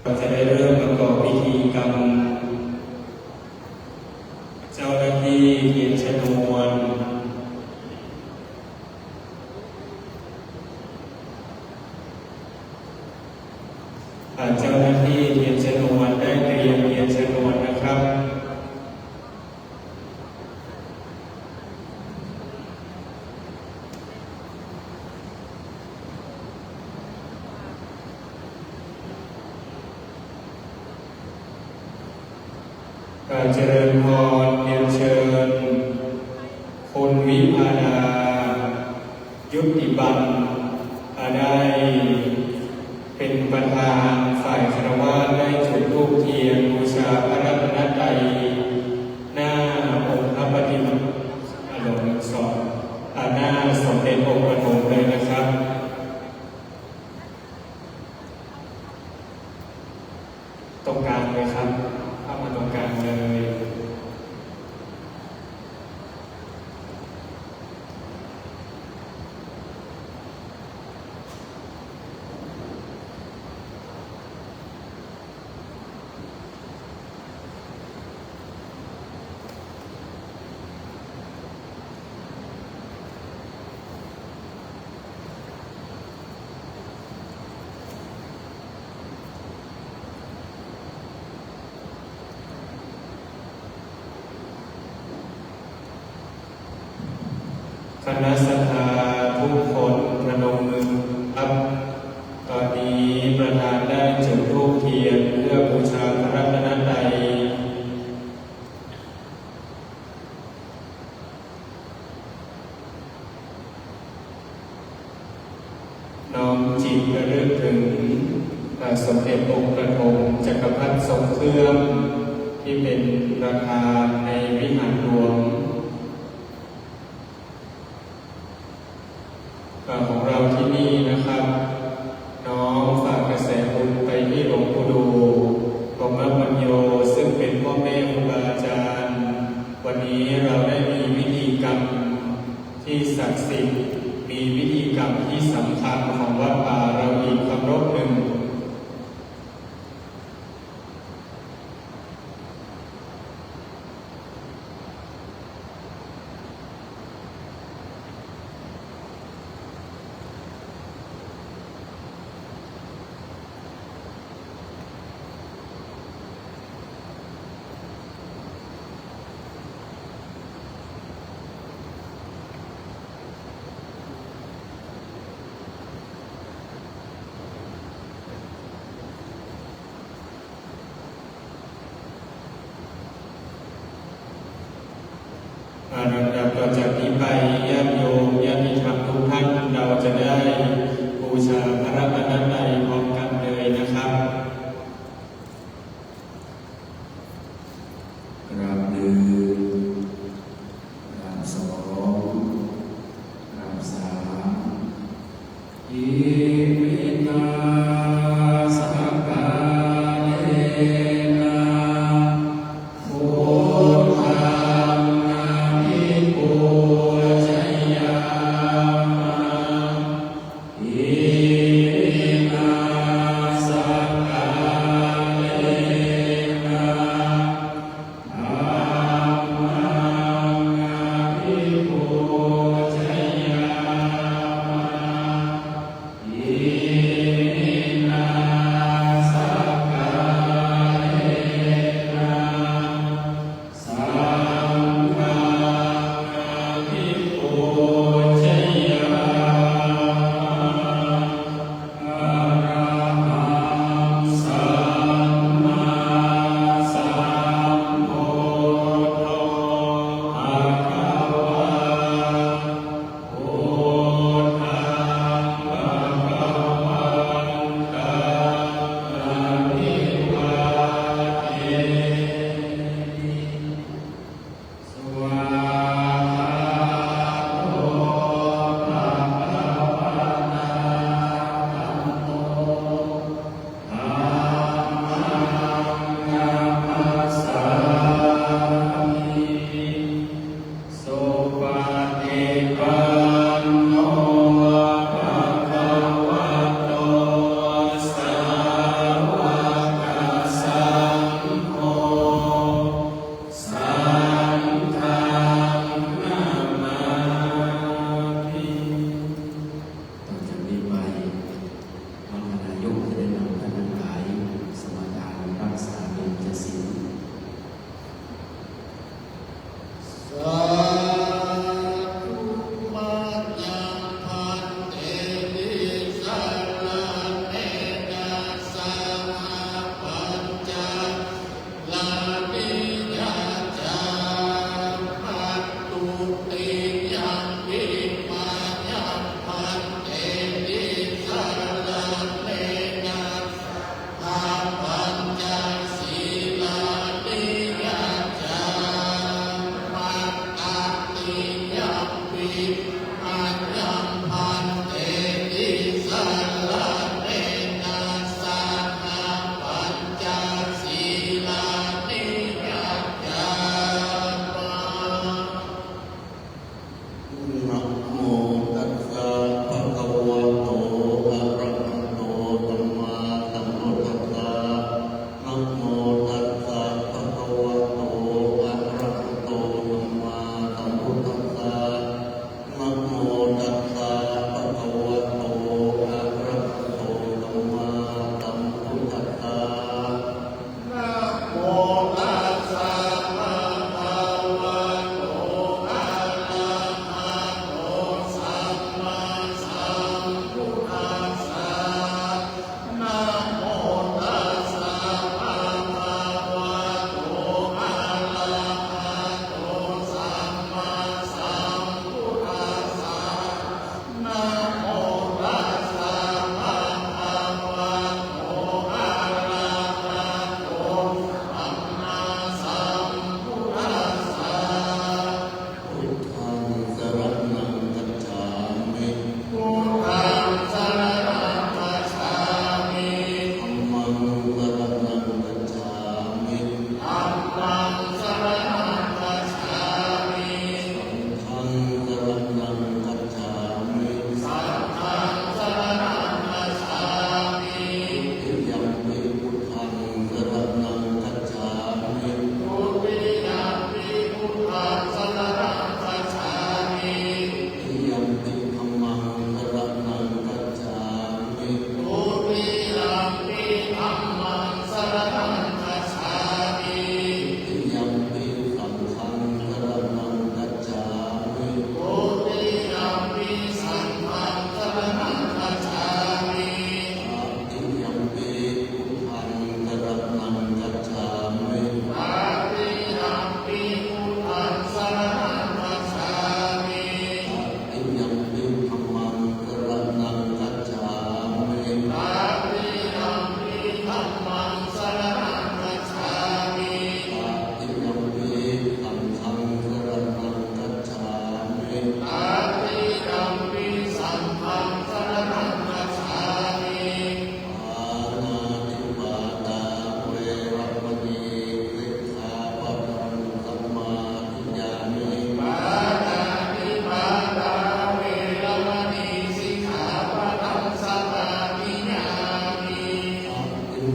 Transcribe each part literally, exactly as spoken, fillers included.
เราจะได้เริ่มประกอบพิธีกรรม เจ้าหน้าที่เทียนชนวน อ่า เจ้าหน้าที่เทียนชนวนได้เตรียมเทียนชนวนนะครับ กราบเจริญพร เรียนเชิญ คุณวิภาดา ยุติบัน อ่า ได้เป็นประธานฝ่ายฆราวาส ได้จุดธูปเทียนบูชาพระรัตนตรัย หน้าองค์พระปฏิมา อ่า หลวงสอง อ่า หน้าสมเด็จองค์ปฐมเลยนะครับ ตรงกลางเลยครับ เข้ามาตรงกลางเลย คณะศรัทธาทุกคนพนมมือครับ ตอนนี้ประธานได้จุดธูปเทียนเพื่อบูชาพระรัตนตรัย น้อมจิตระลึกถึงพระสมเด็จองค์ปฐมจักรพรรดิทรงเครื่อง ที่เป็นประธานในวิหารหลวง ของเราที่นี่นะครับ น้อมฝากกระแสบุญไปที่หลวงปู่ดู่ พรหมปัญโญ ซึ่งเป็นพ่อแม่ครูบาอาจารย์ วันนี้เราได้มีพิธีกรรมที่ศักดิ์สิทธิ์ มีพิธีกรรมที่สำคัญของวัดป่าเราอีกครบหนึ่ง อ่า ลำดับต่อจากนี้ไป ญาติโยมญาติธรรมทุกท่าน เราจะได้บูชาพระรัตนตรัยพร้อมกันเลยนะครับ กราบหนึ่ง กราบสอง กราบสาม Iminā sakkārena buddhaṃ abhipūjayāma.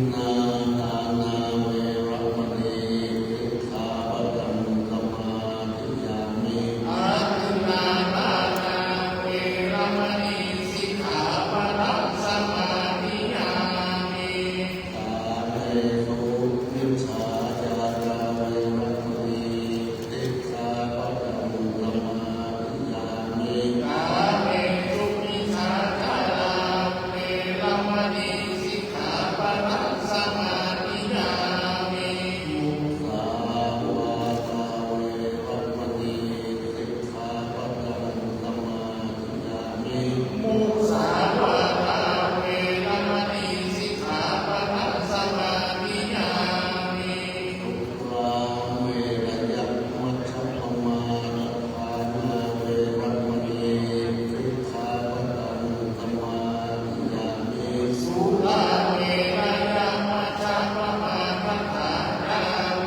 Adinnādānā veramaṇī sikkhāpadaṃ samādiyāmi. Adinnādānā veramaṇī sikkhāpadaṃ samādiyāmi. Kāmesu micchācārā veramaṇī sikkhāpadaṃ samādiyāmi. Kāmesu micchācārā veramaṇī sikkhāpadaṃ samādiyāmi. Musāvādā veramaṇī sikkhāpadaṃ samādiyāmi. Musāvādā veramaṇī sikkhāpadaṃ samādiyāmi. Surāmerayamajjapamādaṭṭhānā veramaṇī sikkhāpadaṃ samādiyāmi. Surāmerayamajjapamādaṭṭhānā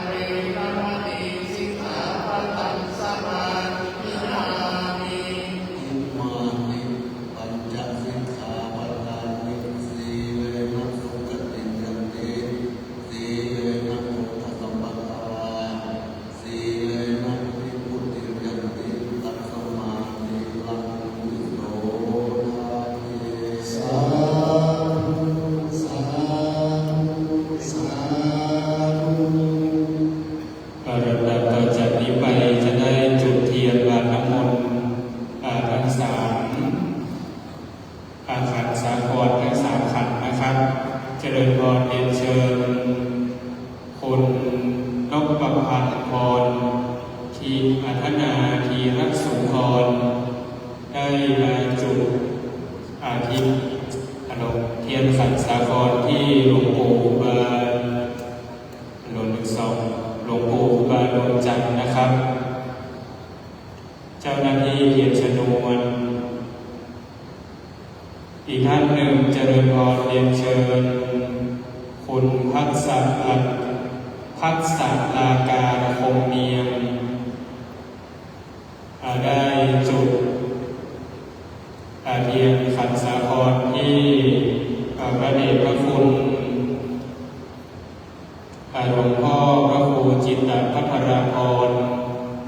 veramaṇī sikkhāpadaṃ samādiyāmi. Imāni pañca sikkhāpadāni. Sīlena sugatiṃ yanti, sīlena bhogasampadā, sīlena nibbutiṃ yanti, tasmā sīlaṃ visodhaye. Sādhu, sādhu, sādhu. ลำดับต่อจากนี้ไปจะได้จุดเทียนหว่านน้ำมนต์ อ่า ทั้งสาม อ่า ขันสาครทั้งสามขันนะครับ เจริญพรเรียนเชิญ คุณนพพันธ์พร ธี อัธนาธีรสุนทร ได้มาจุด อ่า เทียน อ่า เทียนขันสาครที่หลวงปู่ครูบา หลวงปู่ครูบาดวงจันทร์นะครับ เจ้าหน้าที่เทียนชนวน อีกท่านหนึ่งเจริญพรเรียนเชิญ คุณภักษะ ภักษราการ คงเนียม อ่า ได้จุด อ่า เทียนขันสาครที่ อ่า พระเดชพระคุณ อ่า หลวงพ่อพระครูจิตตภัทราภรณ์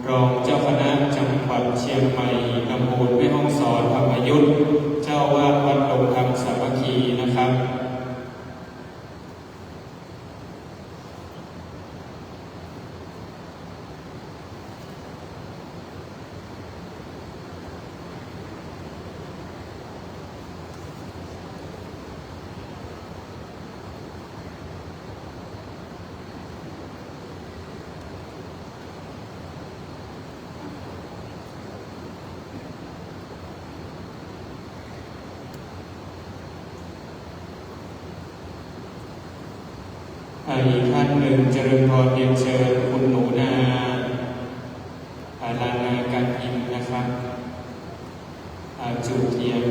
รองเจ้าคณะจังหวัดเชียงใหม่ ตำบลแม่ฮ่องสอน ธรรมยุทธ เจ้าอาวาสวัดดงธรรมสามัคคีนะครับ อ่า อีกท่านหนึ่งเจริญพรเรียนเชิญคุณหนูนา อ่า ลานาการพิมพ์นะครับ อ่า จุดเทียน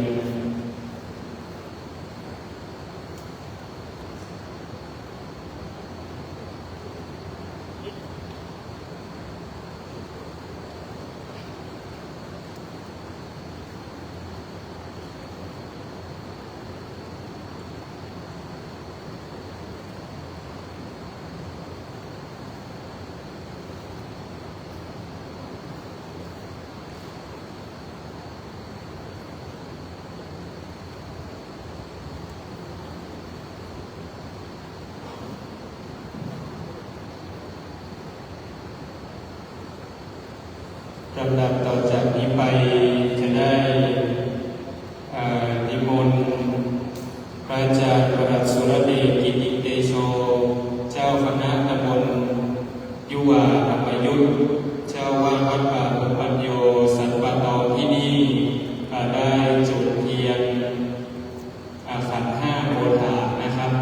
ลำดับต่อจากนี้ไปจะได้ เอ่อ นิมนต์พระอาจารย์วรัตน์ สุรเดช กิติเตโช เจ้าคณะตำบลยุวาธรรมยุทธ เจ้าอาวาสวัดป่าภูปัญโญ สันป่าตองที่นี่ เอ่อ ได้จุดเทียน อ่า ขันห้าโบราณนะครับ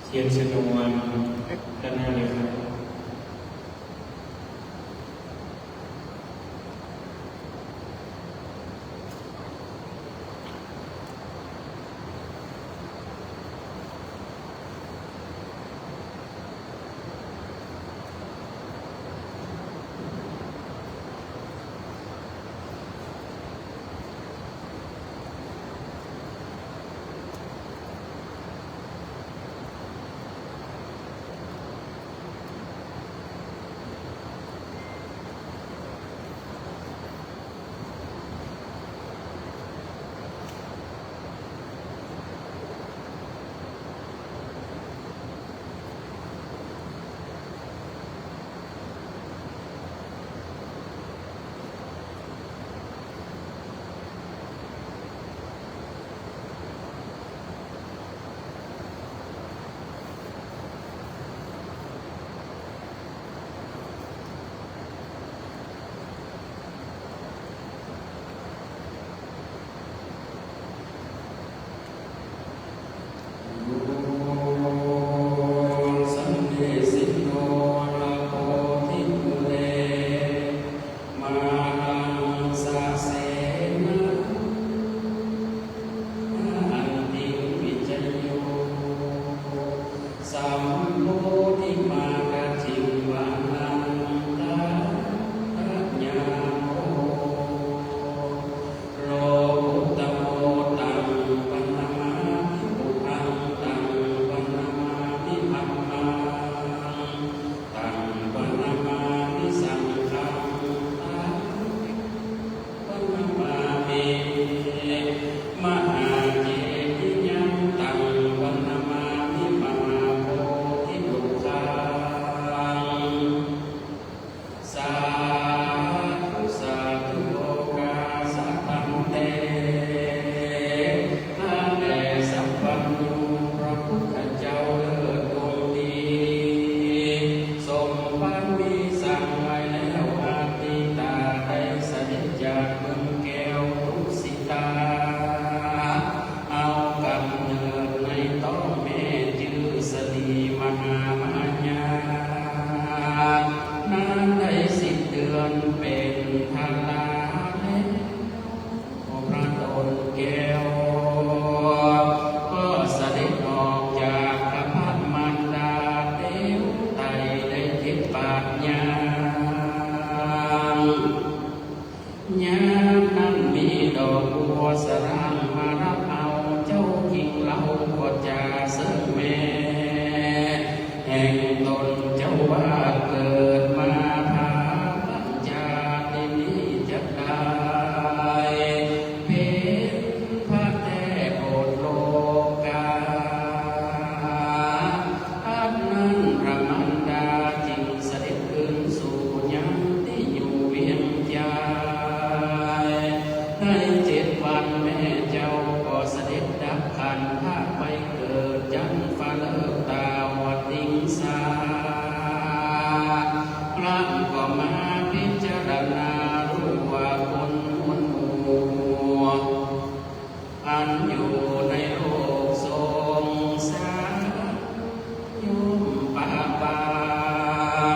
เทียนชนวนด้านหน้าเลยครับ เ เลิกตาวติงสา พระก็มาพิจารณารู้ว่าคนหมู่ อันอยู่ในโลกสงสาร ย่อมปะปา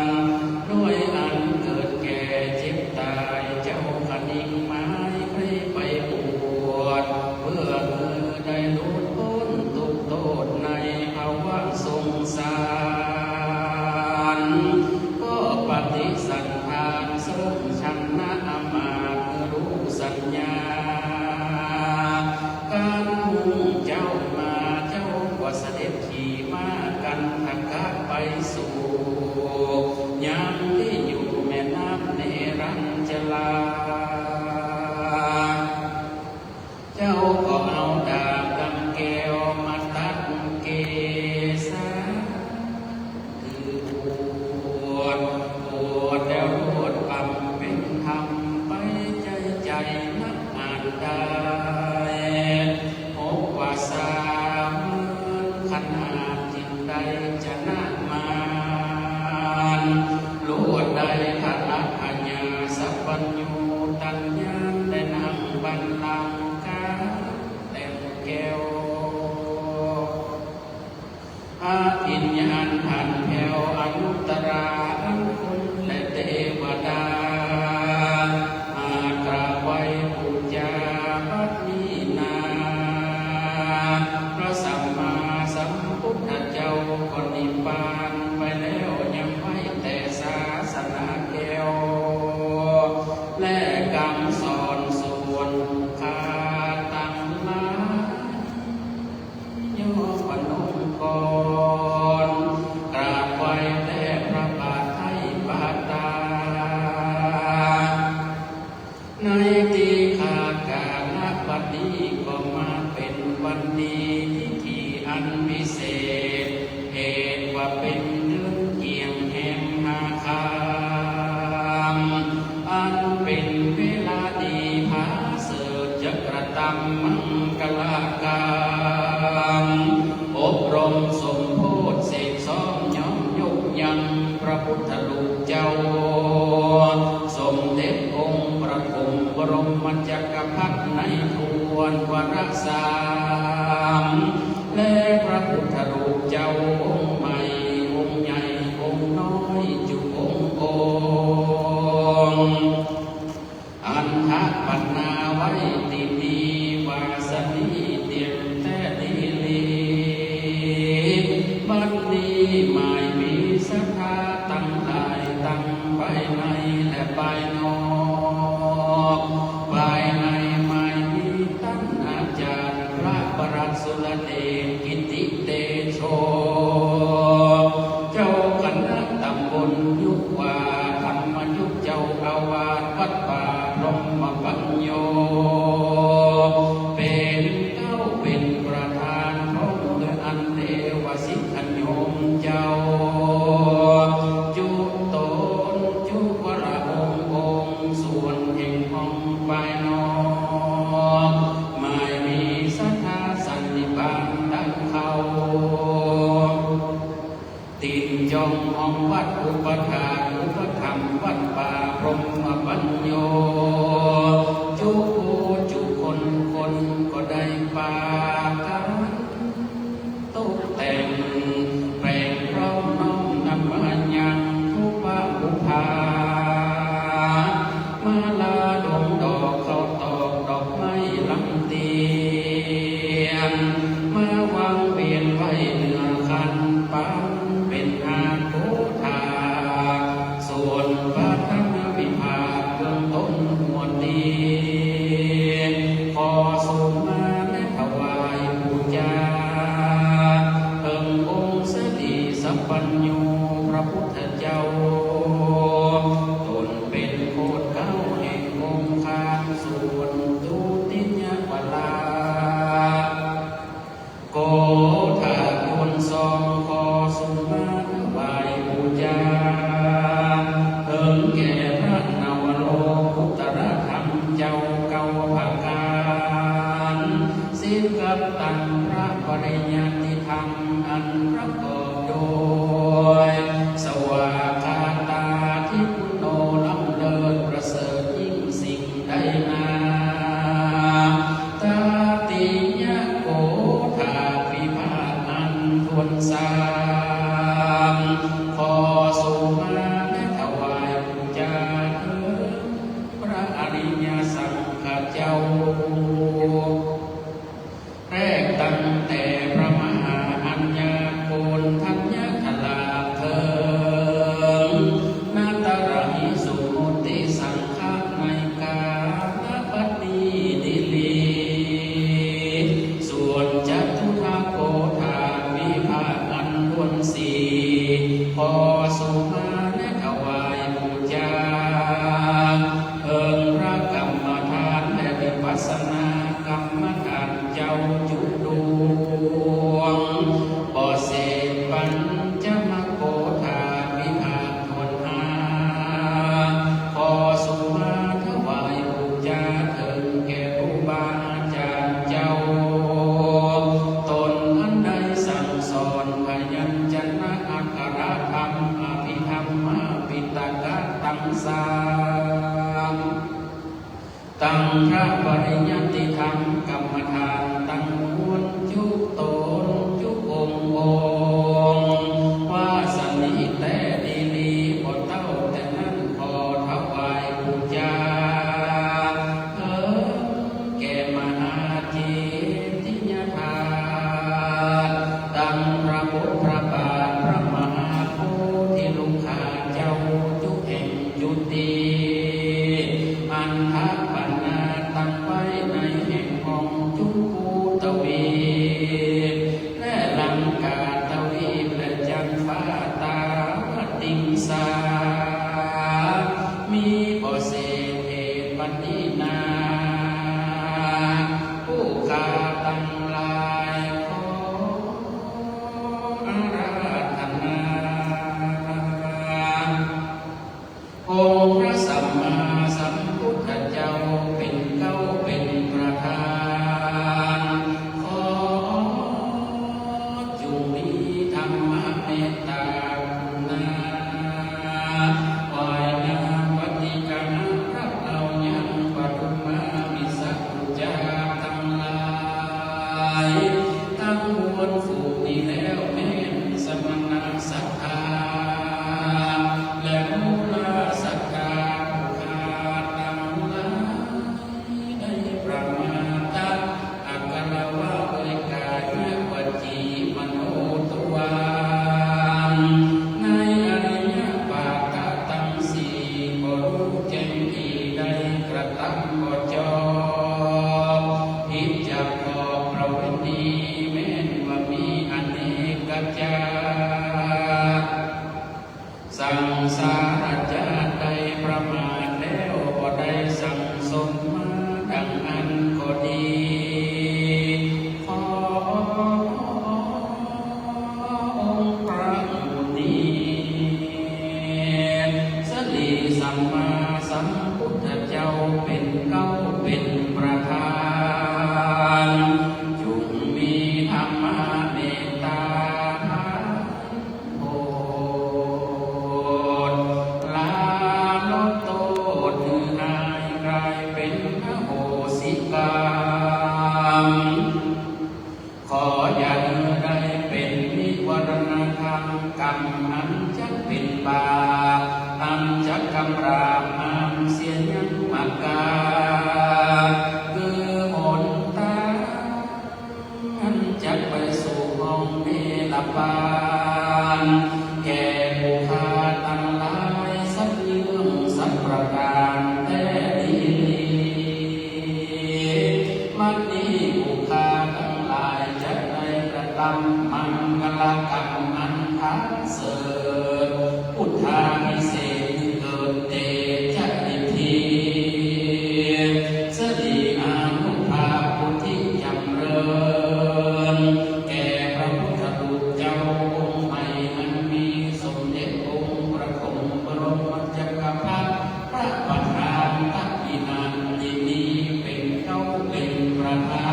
น ด้วยอันเกิดแก่เจ็บตาย เจ้าขะนิงไม้ใคร่ไปบวช เพื่อหื้อได้หลุดพ้นทุกข์โทษในภวะสงสาร ก็ปฏิสันทานซึ่งฉันนะอมาตย์ รู้สัญญา การมุ่งเจ้ามา เจ้าก็เสด็จขี่ม้ากันทกะไปสู่ ยังที่อยู่แม่น้ำเนรัญชรา เจ้าก็เอาดาบดังแก้วมาตัดเกศา คือปวด ปวดแล้วรวดบำเพ็ญธรรมไป ใจใจนักอ่านได้ พบว่าสามขนาดจึงได้ชนะมาร รวดได้พระพญาสัพพัญญู ตัญญาได้นั่งบัลลังก์กา แต่งแก้ว พระวิญญาณผันแผ่วอนุตตรา อันคนและเทวดา มากราบไหว้บูชาบัดนี้นา พระสัมมาสัมพุทธเจ้าก็นิพพานไปแล้ว ยังไว้แต่ศาสนาแก้ว และคำสอนส่วนข้าตังหลาย ย่อพนมกร กราบไหว้แด่พระบาทไทยบาทตา ในทีฆาการะบัดนี้ก็มาเป็นวันดีที่อันพิเศษ เหตุว่าเป็นเดือนเกียงแห่งหาคามอันเป็นเวลาดีผาเสริฐจะกระทำมังคลกรรม อบรมสมโพธิเสกซ้อมย้อมยกยังพระพุทธรูปเจ้า สมเด็จองค์พระกรมบรมจักรพรรดิในทวนวรสาม และพระพุทธรูปเจ้าองค์ใหม่องค์ใหญ่องค์น้อยจุองค์องค์ อันทะปันนาไว้ที่มีวาสนีเตียงแท้ดีหลี บัดนี้หมายมีศรัทธาทั้งหลายทั้งภายในและภายนอก ภายในหมายมีท่านอาจารย์พระประหลัดสุรเดชกิติเตโช เจ้าคณะตำบลยุบวา ธรรมยุบเจ้าอาวาสวัดป่าพรหมปัญโญ เป็นเจ้าเป็นประธานพร้อมด้วยอันเทวสิทธิโยมเจ้า จุตนจุวรองค์องค์ ส่วนแห่งห้องภายนอก หมายมีศรัทธาสันนิบาตดังเขา ติ่งจองห้องวัดอุปถากอุปถัมภ์วัดป่าพรหมปัญโญ จุผู้จุคนคนก็ได้ปากันตกแต่งแปลงพร้อมน้อมนำมายังผู้ปะผู้พา มาลาดวงดอกข้าวตอกดอกไม้ลำเตียน มาวางเวียนไว้เหนือขันปานเป็นหาโกธา ส่วนพระธรรมวิภาคเบื้องต้นหัวเตียน ขอสุมาและถวายบูชา เถิงองค์สติสัพพัญญูพระพุทธเจ้า ตนเป็นโคตเก้าแห่งองค์คานส่วนทุติยปรา โกธาตุนสองขอสุมาถวายบูชา เถิงแก่พระนวโลกุตตรธรรมเจ้าเก้าประการ สิบกับตังพระปริยัติ ธรรมอันประกอบโดย สวากขาตา ที่คุณโอล้ำเลิศประเสริฐยิ่งสิ่งใดนา ตติยโกฏฐาวิภาคอันควรสาม ขอสุมาและถวายบูชาเถิดพระอริยสังฆเจ้า แรกตั้งแต่พระมหาอัญญาโกณฑัญญกราบเถิง นาตราหิสุมุติสังฆะในกาลบัดนี้ดีหลี ส่วนจตุรโกฏฐาวิภาคอันควรสี่ ขอสุมาและถวายบูชา เถิงพระกรรมฐานและวิปัสสนากรรมฐานเจ้าจุดวง บ่เสพปัญจมโกฏฐาวิภาคถ้วนห้า ขอสุมาถวายบูชาเถิงแก่ครูบาอาจารย์เจ้า ตนอันได้สั่งสอนพยัญชนะอักขระธรรมอภิธรรมาปิฎกะตังสาม ตังพระปริยัติธรรมกรรมฐานตังมวลจุตนจุองค์องค์ ว่าสนิทแต่ดีหลี บ่เต้าแต่นั้นขอถวายบูชา เถิงแก่มหาเจติยธาตุ ตังพระพุทธพระบาทพระมหาโพธิลูกข้าเจ้าจุแห่งจุติ อันทปนาตั้งไว้ในแห่งห้องจุภูทวีป และลังกาทวีป และจันฟ้าตาวติงสา มีบ่เสพเหตุบัดนี้นา ผู้ข้าทั้งหลายขออาราธนา องค์พระสัมมาสัมพุทธเจ้าเป็นเก๊าเป็นประธาน ขอจงมีธรรมเมตตากรุณา ไหว้นามปฏิกะหะรับเอายังปทุมมามิสกุจาทั้งหลาย ทั้งมวลฝูงนี้แล้วแม้นสมณะศรัทธา และมูลาศรัทธาผู้ข้าทั้งหลายได้ประมาทอักขระวะโดยกายวจีมโนทวาร ในอริยปาทะทั้งสี่บ่รู้แจ้งดีได้กระทำบ่ชอบ ผิดจากขอบประเวณีแม้นว่ามีอเนกชาติ สังสารชาติได้ประมาทแล้วบ่ได้สั่งสมมาดังอั้นก็ดี ขอองค์พระมุนี สรีสัมมาสัมพุทธเจ้าเป็นเก๊าเป็นประธาน จงมีธรรมเมตตาโปรดละลดโทษหื้อหายกลายเป็นอโหสิกรรม ขออย่าหื้อได้เป็นนิวรณธรรม กรรมอันจักเป็นบาป อันจักกำราบมารเสียยังมากา คือหนทางอันจักไปสู่ห้องนิพพาน แก่ผู้ข้าทั้งหลายสักเรื่องสักประการแท้ดีหลี บัดนี้ผู้ข้าทั้งหลายจะได้กระทำมังคลกรรมอันประเสริฐ พุทธาภิเษกคือเกิดเตชะฤทธี สรีอานุภาพผู้ที่จำเริญ แก่พระพุทธรูปเจ้าองค์ใหม่อันมีสมเด็จองค์พระบรมบรมจักรพรรดิ พระประธานพระวิหารที่นี้เป็นเก๊าเป็นประธา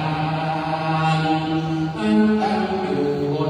น อันตั้งอยู่บน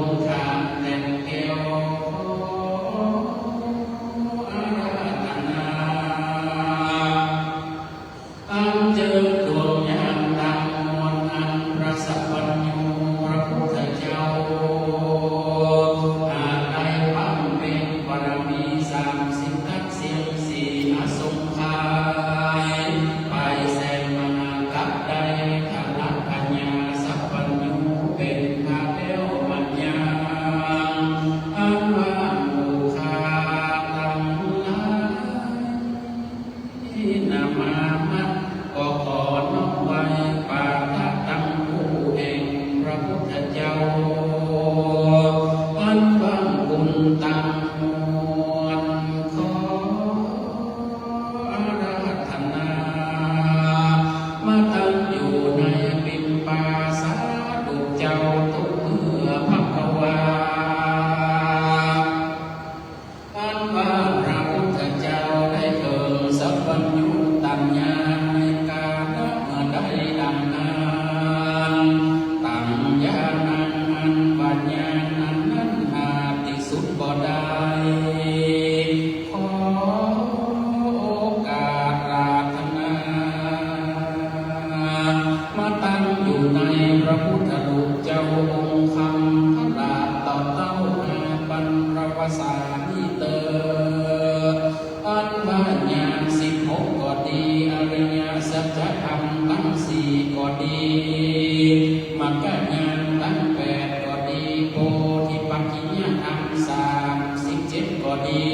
ก็ดี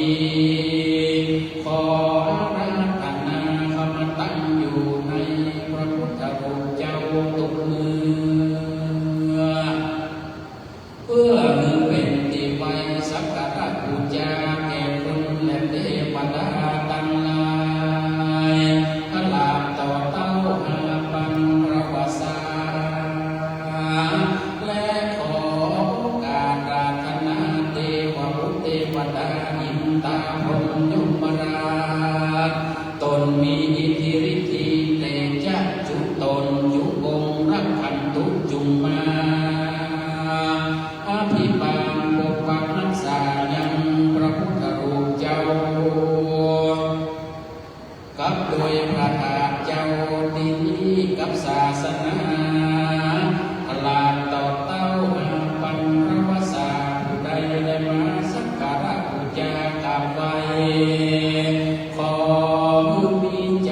ขออาราธนาเข้ามาตั้งอยู่ในพระพุทธรูปเจ้าทุกเมื่อ เพื่อให้เป็นที่ไหว้สักการะบูชาแก่คุณและเทวดาทั้งหลาย ตลอดต่อเต้าหาปัญพระวสา และขอโอกาสอาราธนาเทวบุตรเทวดาอินทาพรหมยมราช ตนมีอิทธิฤทธิเตจะจุตนจุองค์รักขันตุจุงมา อภิบาลปกปักรักษายังพระพุทธรูปเจ้า กับโดยพระธาตุเจ้าที่นี้กับศาสนา ตลอดต่อเต้าหาปัญพระวสา ผู้ใดได้มาสักการะบูชากราบไหว้ ขอให้มีใจ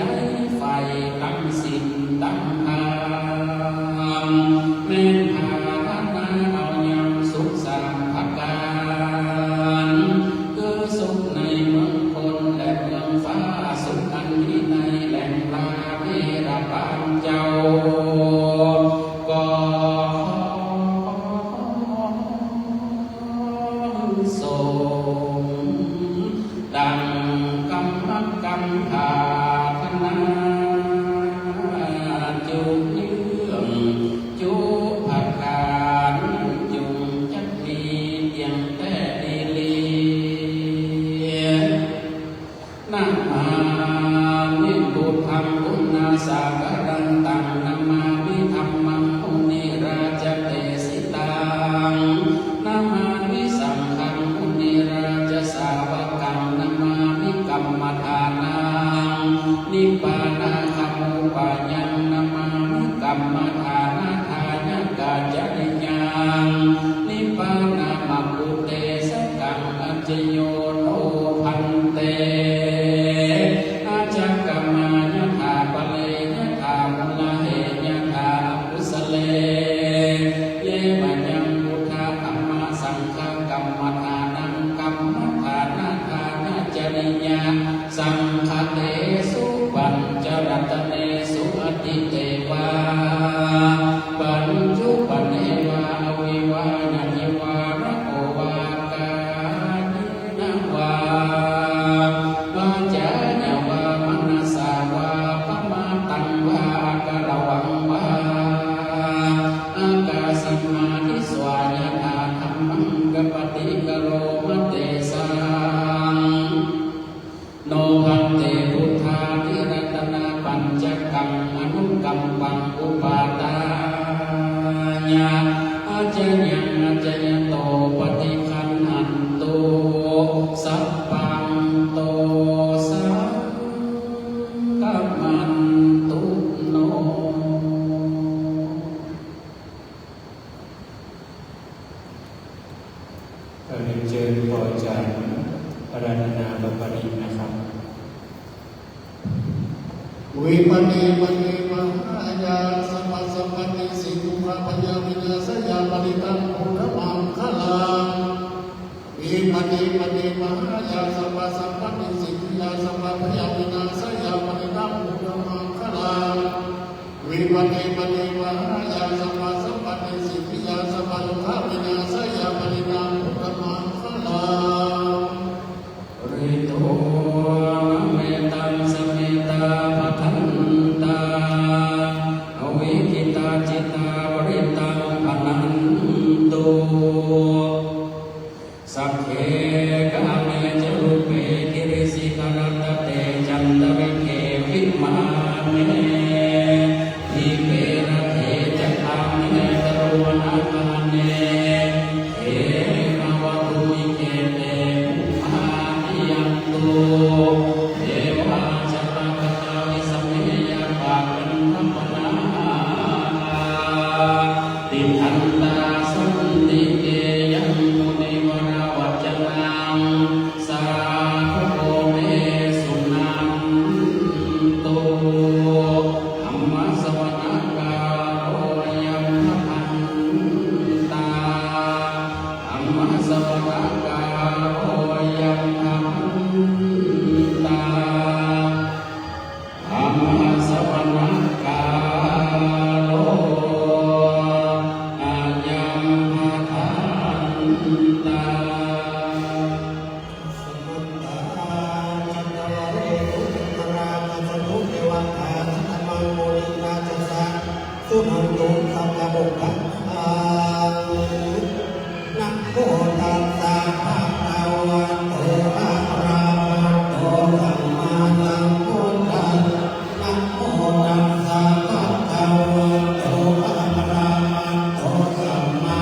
ใฝ่ทั้งศีลทั้งธรรม แม่นภาวนาเอายังสุขสามประการ คือสุขในเมืองคนและเมืองฟ้า สุขอันมีในแหล่งพระเวรบาลเจ้า ก็ขอส่ง ดังกำมักกำปรารถนา จุเยื่องจุประการ จุงจักมีเพียงแต่ดีลี Namāmi buddhaṃ guṇasāgarantaṃ, namāmi dhammaṃ munirājadesitaṃ, namāmi saṅghaṃ munirājasāvakaṃ, namāmi kammadānaṃ nibbānāgamupāyaṃ, namāmi kammadānadhāyakacariyaṃ, nibbānamabhūtesakaṃ. Ajja yo no bhante, ajja kamā yathā pare yathā mūlahe yathā akusale, ye mayaṃ buddha dhamma saṅgha kammadānaṃ kammadānadhāyakacariyaṃ, saṅghatesu pañcaratane su atīte vā paccuppanne vā avivaññayī vā raho vā kāyena vā vācāya vā manasā vā pamādaṃ vā akalavaṃ vā akāsi mādisvā yathā dhammaṃ paṭikkaroma tesaṃ. No bhante buddhāti ratanapañcakaṃ anukampaṃ upādāya ajayaṃ ajayato paṭiggaṇhātu sabbanto saṅkhamantu no. เรียนเชิญพ่ออาจารย์อาราธนาพระปริตรนะครับ Vipattipaṭibāhāya sabbasampattisiddhiyā sabbadukkhavināsāya parittaṃ brūtha maṅgalaṃ. Vipattipaṭibāhāya sabbasampattisiddhiyā sabbabhayavināsāya parittaṃ brūtha maṅgalaṃ. Vipattipaṭibāhāya sabbasampattisiddhiyā sabbadukkhāvināsāya parittaṃ brūtha maṅgalaṃ. Pharitvāna mettaṃ sametā bhadantā avikkhittacittā parittaṃ bhaṇantu. Sagge kāme ca rūpe girisikharataṭe cantalikkhe vimāne dīpe raṭṭhe ca gāme taruvanagahane gehavatthumhi khette bhummā cāyantu devā jalathalavisame yakkhagandhabbanāgā tiṭṭhantā santike yaṃ munivaravacanaṃ sādhavo me suṇantu. Samantā cakkavāḷesu atrāgacchantu devatā, saddhammaṃ munirājassa suṇantu saggamokkhadaṃ. Namo tassa bhagavato arahato sammāsambuddhassa. Namo tassa bhagavato arahato sammā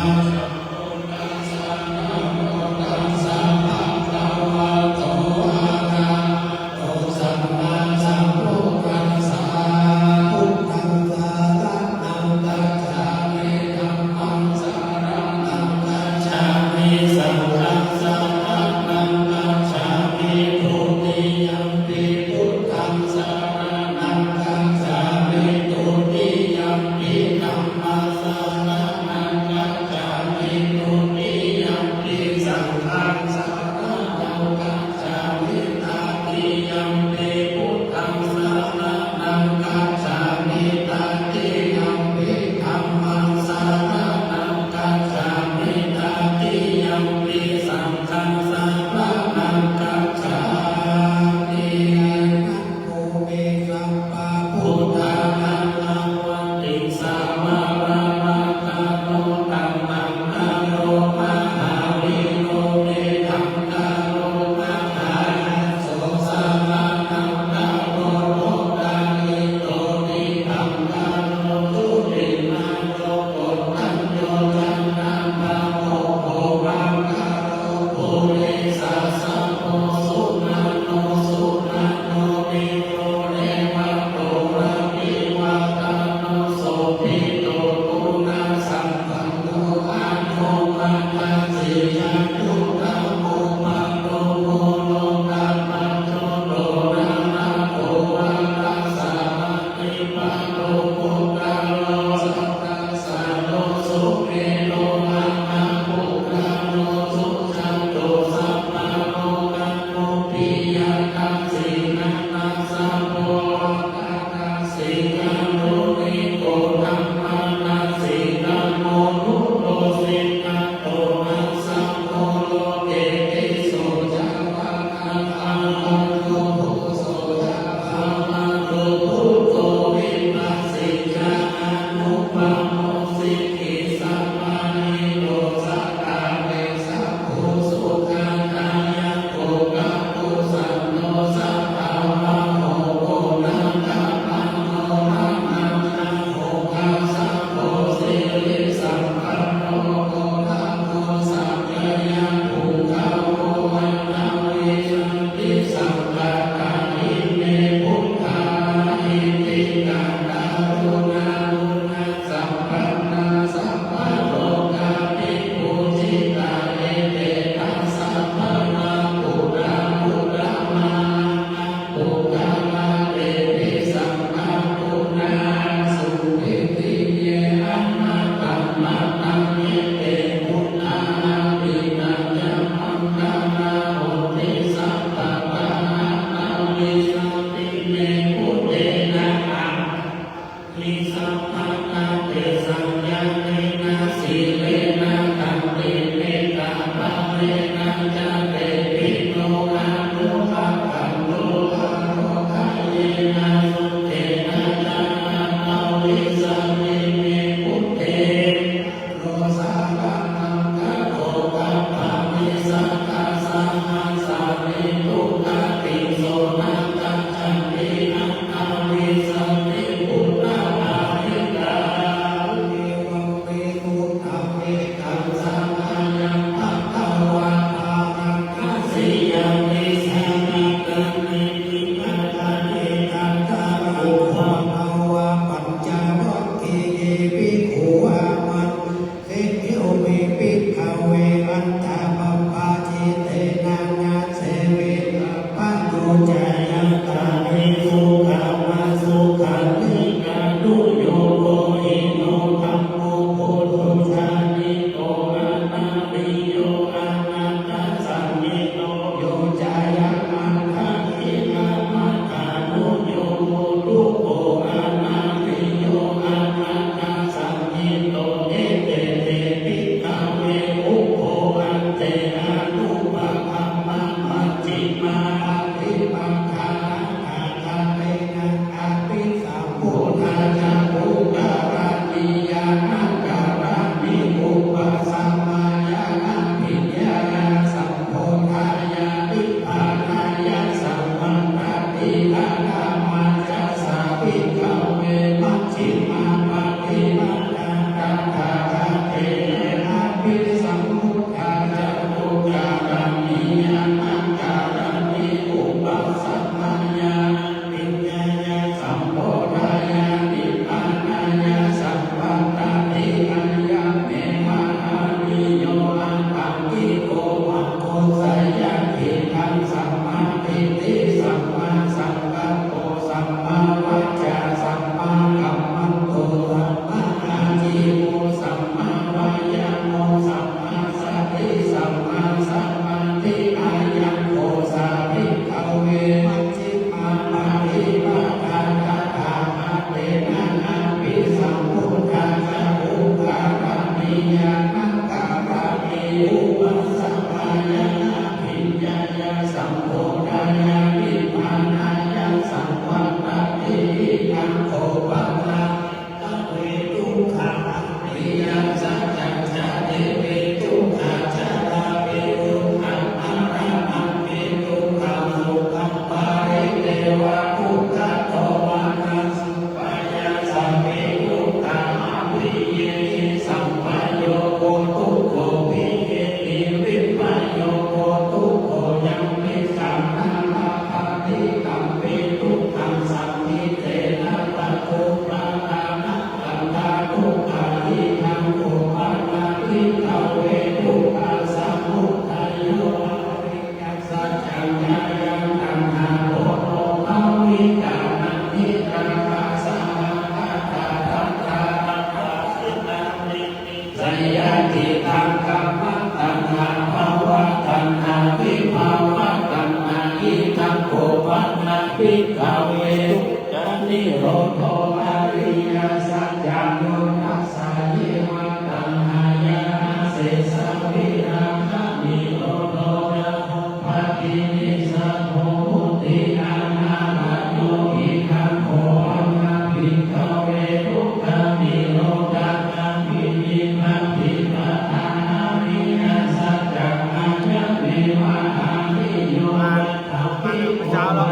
Nirodho ariyasaccaṃ, yo tassāyeva taṇhāya asesavirāganirodho ca uppādi nissaggo mutti anālayo. Idamavohaṃ bhikkhave dukkhanirodhagāminī paṭipadā ariyasaccaṃ, ayameva ariyo มา มาตั้งแต่เช้าแล้ว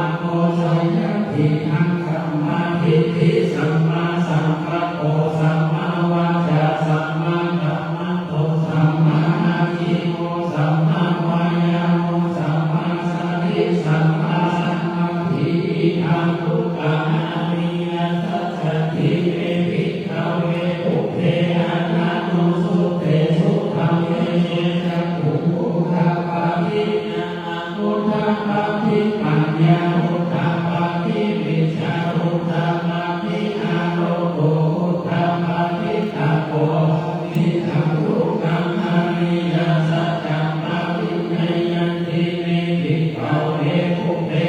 udapādi, paññā udapādi, vijjā udapādi, āloko udapādi. Tato panidaṃ dukkhaṃ ariyasaccaṃ pariññeyyanti me bhikkhave pubbe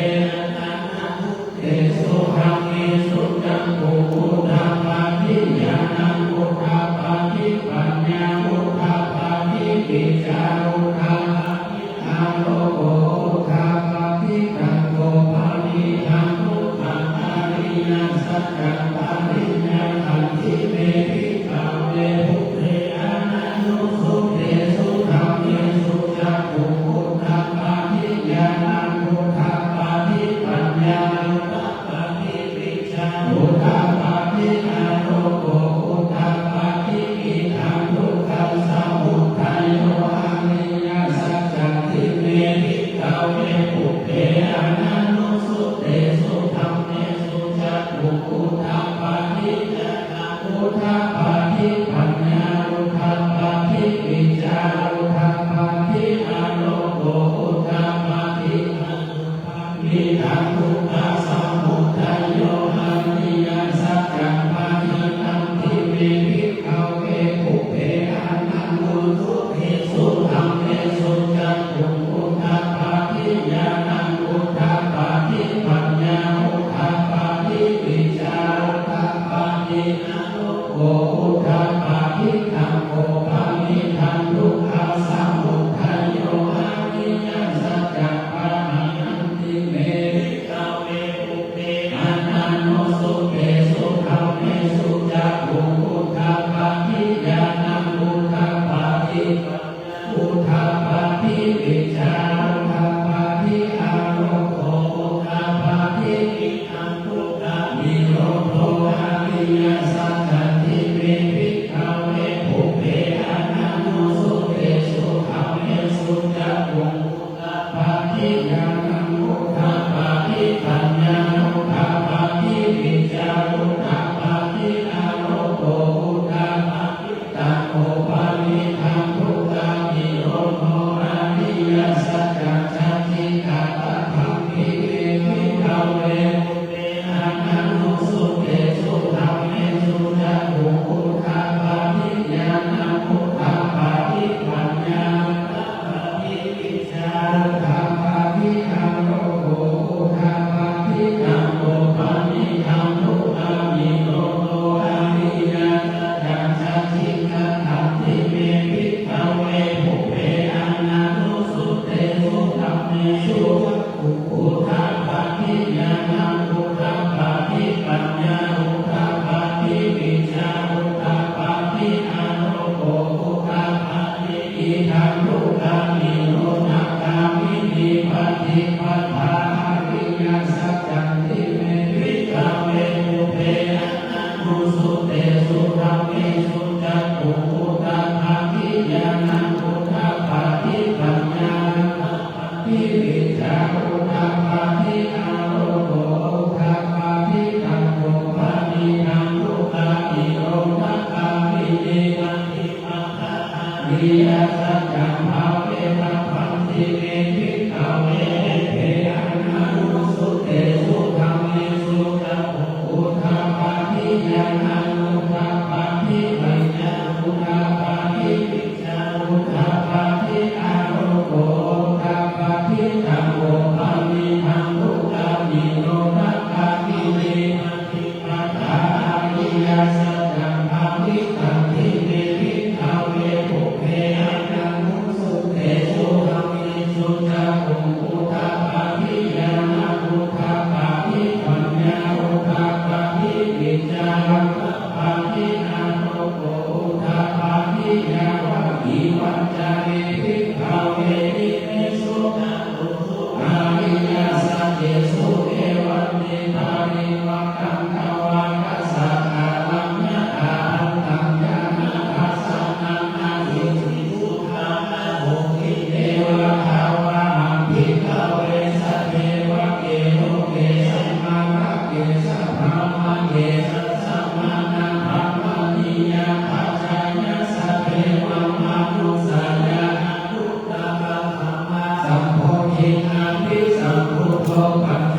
tesu dhammesu cakkhuṃ udapādi ñāṇaṃ udapādi paññā udapādi vijjā udapādi āloko udapādi. Tato panidaṃ dukkhaṃ ariyasaccaṃ pariññātanti me bhikkhave pubbe ananussutesu dhammesu cakkhuṃ udapādi ñāṇaṃ udapādi paññā udapādi vijjā udapādi āloko udapādi. Idaṃ dukkhasamudayo ariyasaccanti me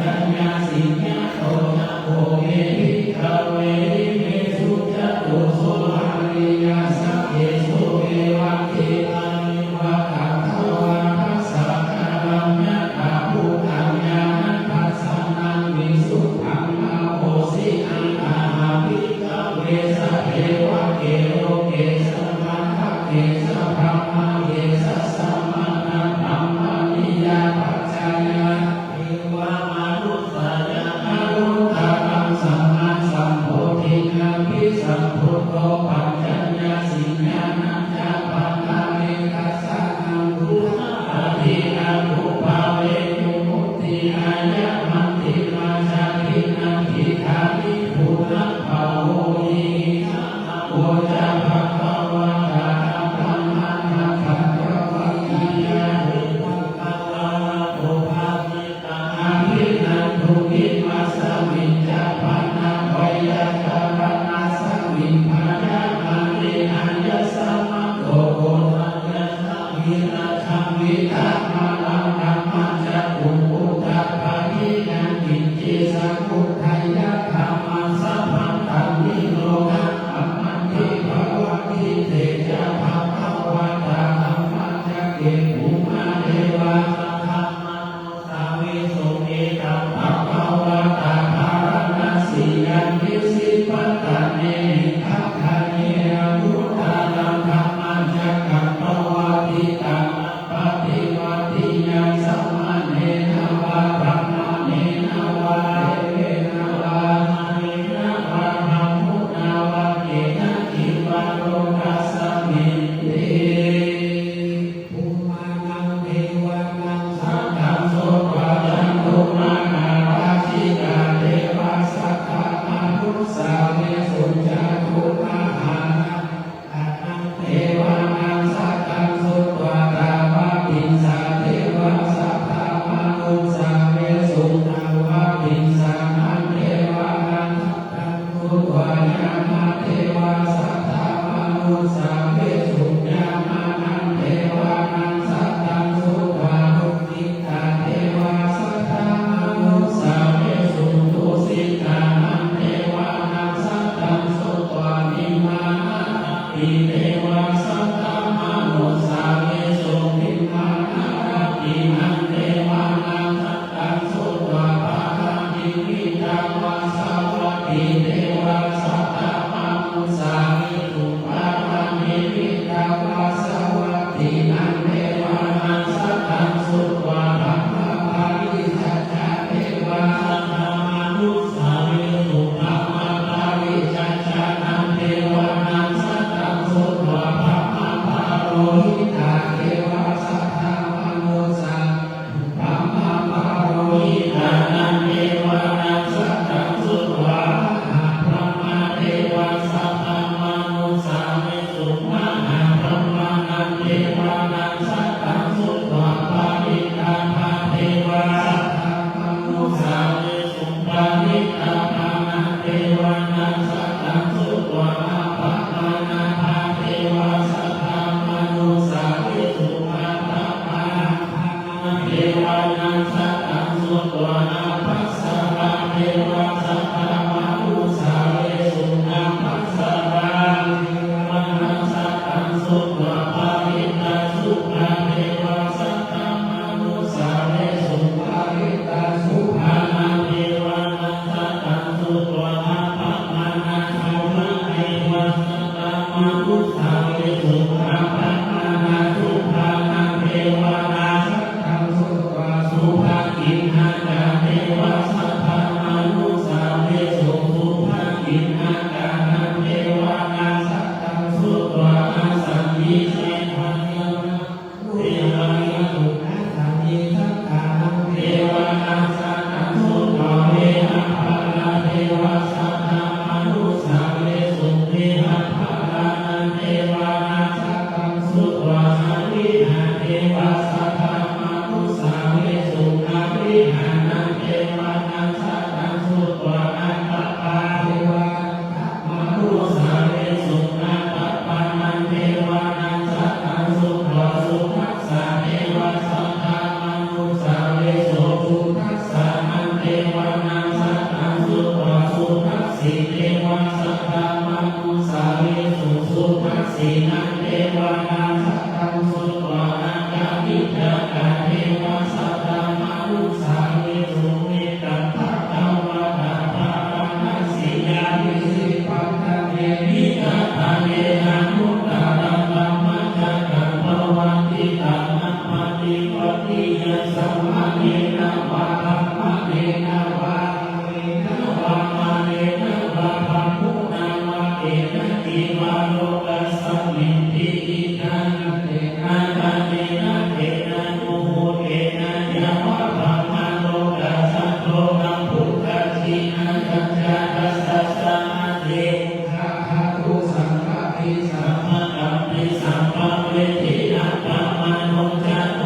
Ñāsaññāto ca kho me bhikkhave imesu catūsu ariyasaccesu evantidāni vataṃ. Dvādasākāraṃ ñātabhūtaṃ ñāṇadassanaṃ visuddhaṃ ahosi. Athāhaṃ bhikkhave sadevake loke samantake sabrahmake sassamaṇabrāhmaṇiyā pajāya devamanussāya anuttaraṃ sammāsambodhiṃ abhisambuddho paccaññāsiṃ. Ñāṇañca pana me dassanaṃ buddhādīnanubhāvena vimutti āya mantimā jāti natthidāni punabbhavo. Iti taṃ avoca bhagavatā dhammaṃ abhātavātiyā bhagavato bhāsitaṃ abhinanduṃ. Imasmiñca pana veyyākaraṇasmiṃ bhaññamāne āyasmato koṇḍaññassa virajaṃ vītamalaṃ dhammacakkhuṃ udapādi: yaṅkiñci samuddayadhammaṃ sabbantaṃ nirodhadhammanti. Pavattite ca bhagavatā dhammacakke bhummā devā saddamanussāvesuṃ: etaṃ bhagavatā bārāṇasiyaṃ isipatane migadāye anuttaraṃ dhammacakkaṃ pavattitaṃ appaṭivattiyaṃ samaṇena vā brāhmaṇena vā devena vā mārena vā brahmunā vā kenaci vā lokasminti.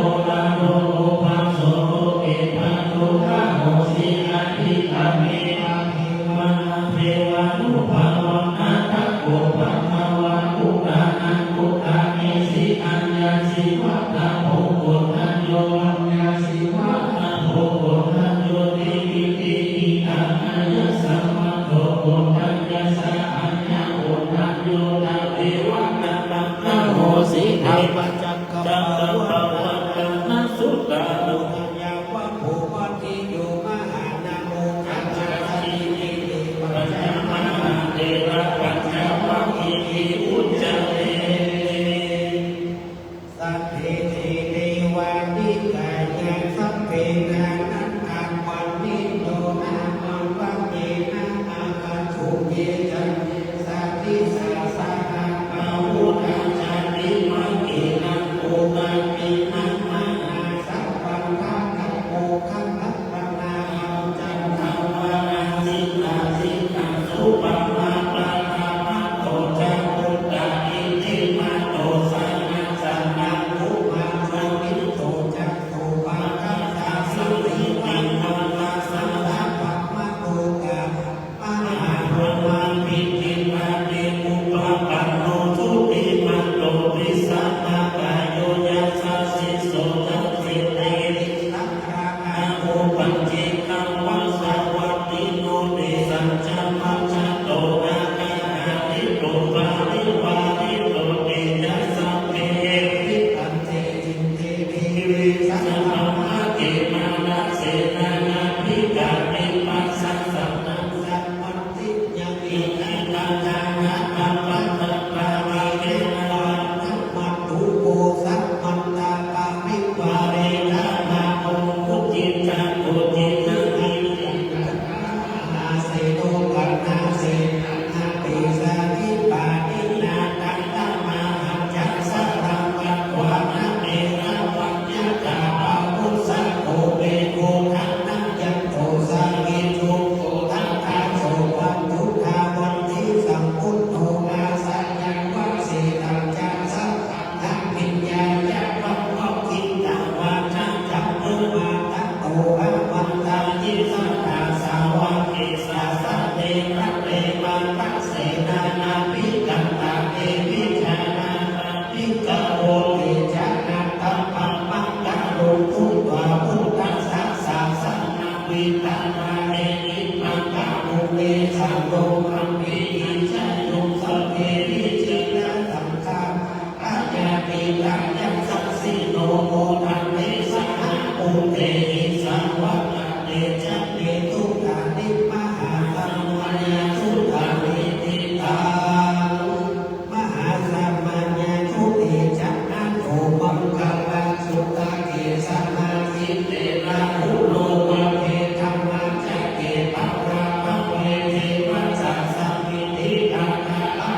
Purāṇo obhāso loke pāturahosi, adhigameyya devā devānubhāvaṃ. Atha kho bhagavā purāṇaṃ puttanesi, aññāsi vata bho koṇḍañño, aññāsi vata bho koṇḍaññoti. Itihidaṃ āyasmato koṇḍaññassa aññākoṇḍañño tveva nāmaṃ ahosi. Nāmaṃ sutvā sabbe te devā nikāyā sabbe nānattavaṇṇino, nāmanvayena āgañchuṃ ye caññe sadisā saha. Bahulā jātimakkhīlaṃ pūrakkhīlaṃ mahāsamassānaṃ, moggallānaṃ candamāraṃ sitaṃ sikkhasūpaṃ. Appannamātā ca puttā iddhimato saha, jātā kumarā kiñcu ca tūpakā sīhistā. Mahābrahmābhitiṭṭhati upapanno, jutimanto visakkhātā yo yasassī so dassete. Disaṃ rājā pubbe jitaṃ vajjassasso, tesañca majjhato āgā pālito parivārito. Te ca sabbe vijitañce inde deve sabrahmake, mārasenā abhikkāmi passa sataṃ sabbam. Iddhimantānaṃ pavattapālena, vandāmatthu bho samantā parivāretā. Mā kho muñcittha koci naṃ iddhimantaṃ, mahāseno kaṇhasena abhisariputtena. Taññānānañca saraṃ katvāna, bheravaṃ yathā pāvussako. Verocanāyanto sakiccunto, tadā so paccudāvatti. Sambuddho āsayaṃvase, tañca sabbaṃ abhiññāya, vavakkhitvāna cakkhumā, tato āmantayi satthā sāvake. Sāsane rate mārasenā, abhikkantā te vijānātha bhikkhavo. Te ca ātappamakaruṃ, buddhā buddhassa sāsanaṃ, vītarāgehi pāturahu te. Saṅgho āmhehi jhāyo, sabbehi jinasaṅghamhi. Bhayātītā yasassino, modanti saha bhūtehi. Sāvakā te ca me, sutāni mahāsamayā, suttāni me taṃ mahāsamayā. Dutiyā ca atho maṅgalā, sutake samāhite, Rāhulā vate dhammacakke, Pālā vate devasāsane. Ṭhitā kālā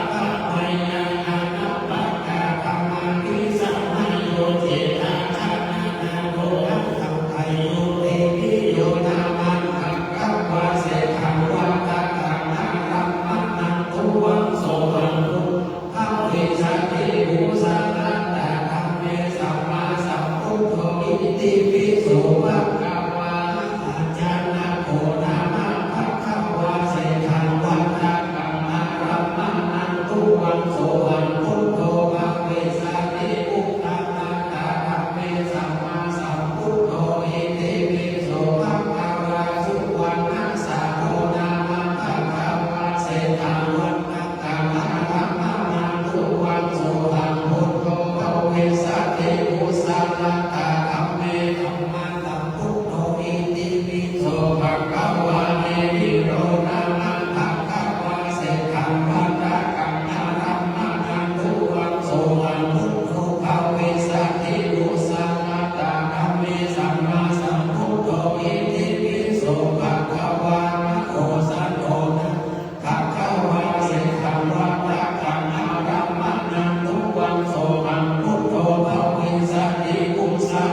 bhayyā, anapphattā tamādisamayo. Cedajānānātho āsaṃ- khayo, teviyo nāma balavā. Seṭṭhaṃ vata kaṇhāraṃ, mahantuṃ vāsavassabhū- bhavissati. Kusalattā dhamme, sammāsambuddho itipi so bhagavā. Mahājanako nāma balavā, seṭṭhaṃ vata kaṇhāraṃ, mahantuṃ vāsavassabhū- dho bhavissati. Uttarattā dhamme, sammāsambuddho itipi so bhagavā. Suvaṇṇasāro nāma balavā, seṭṭhaṃ vata kaṇhāraṃ, mahantuṃ vāsavassabhū- dho bhavissati. Kusalattā dhamme, sammāsambuddho itipi so bhagavā. Nirmāṇo nāma balavā, seṭṭhaṃ vata kaṇhāraṃ, mahantuṃ vāsavassabhū- dho bhavissati. Kusalattā dhamme, sammāsambuddho itipi so bhagavā. Nāḷo santo nāma balavā, seṭṭhaṃ vata kaṇhāraṃ, mahantuṃ vāsavassabhū- dho bhavissati. Kusa-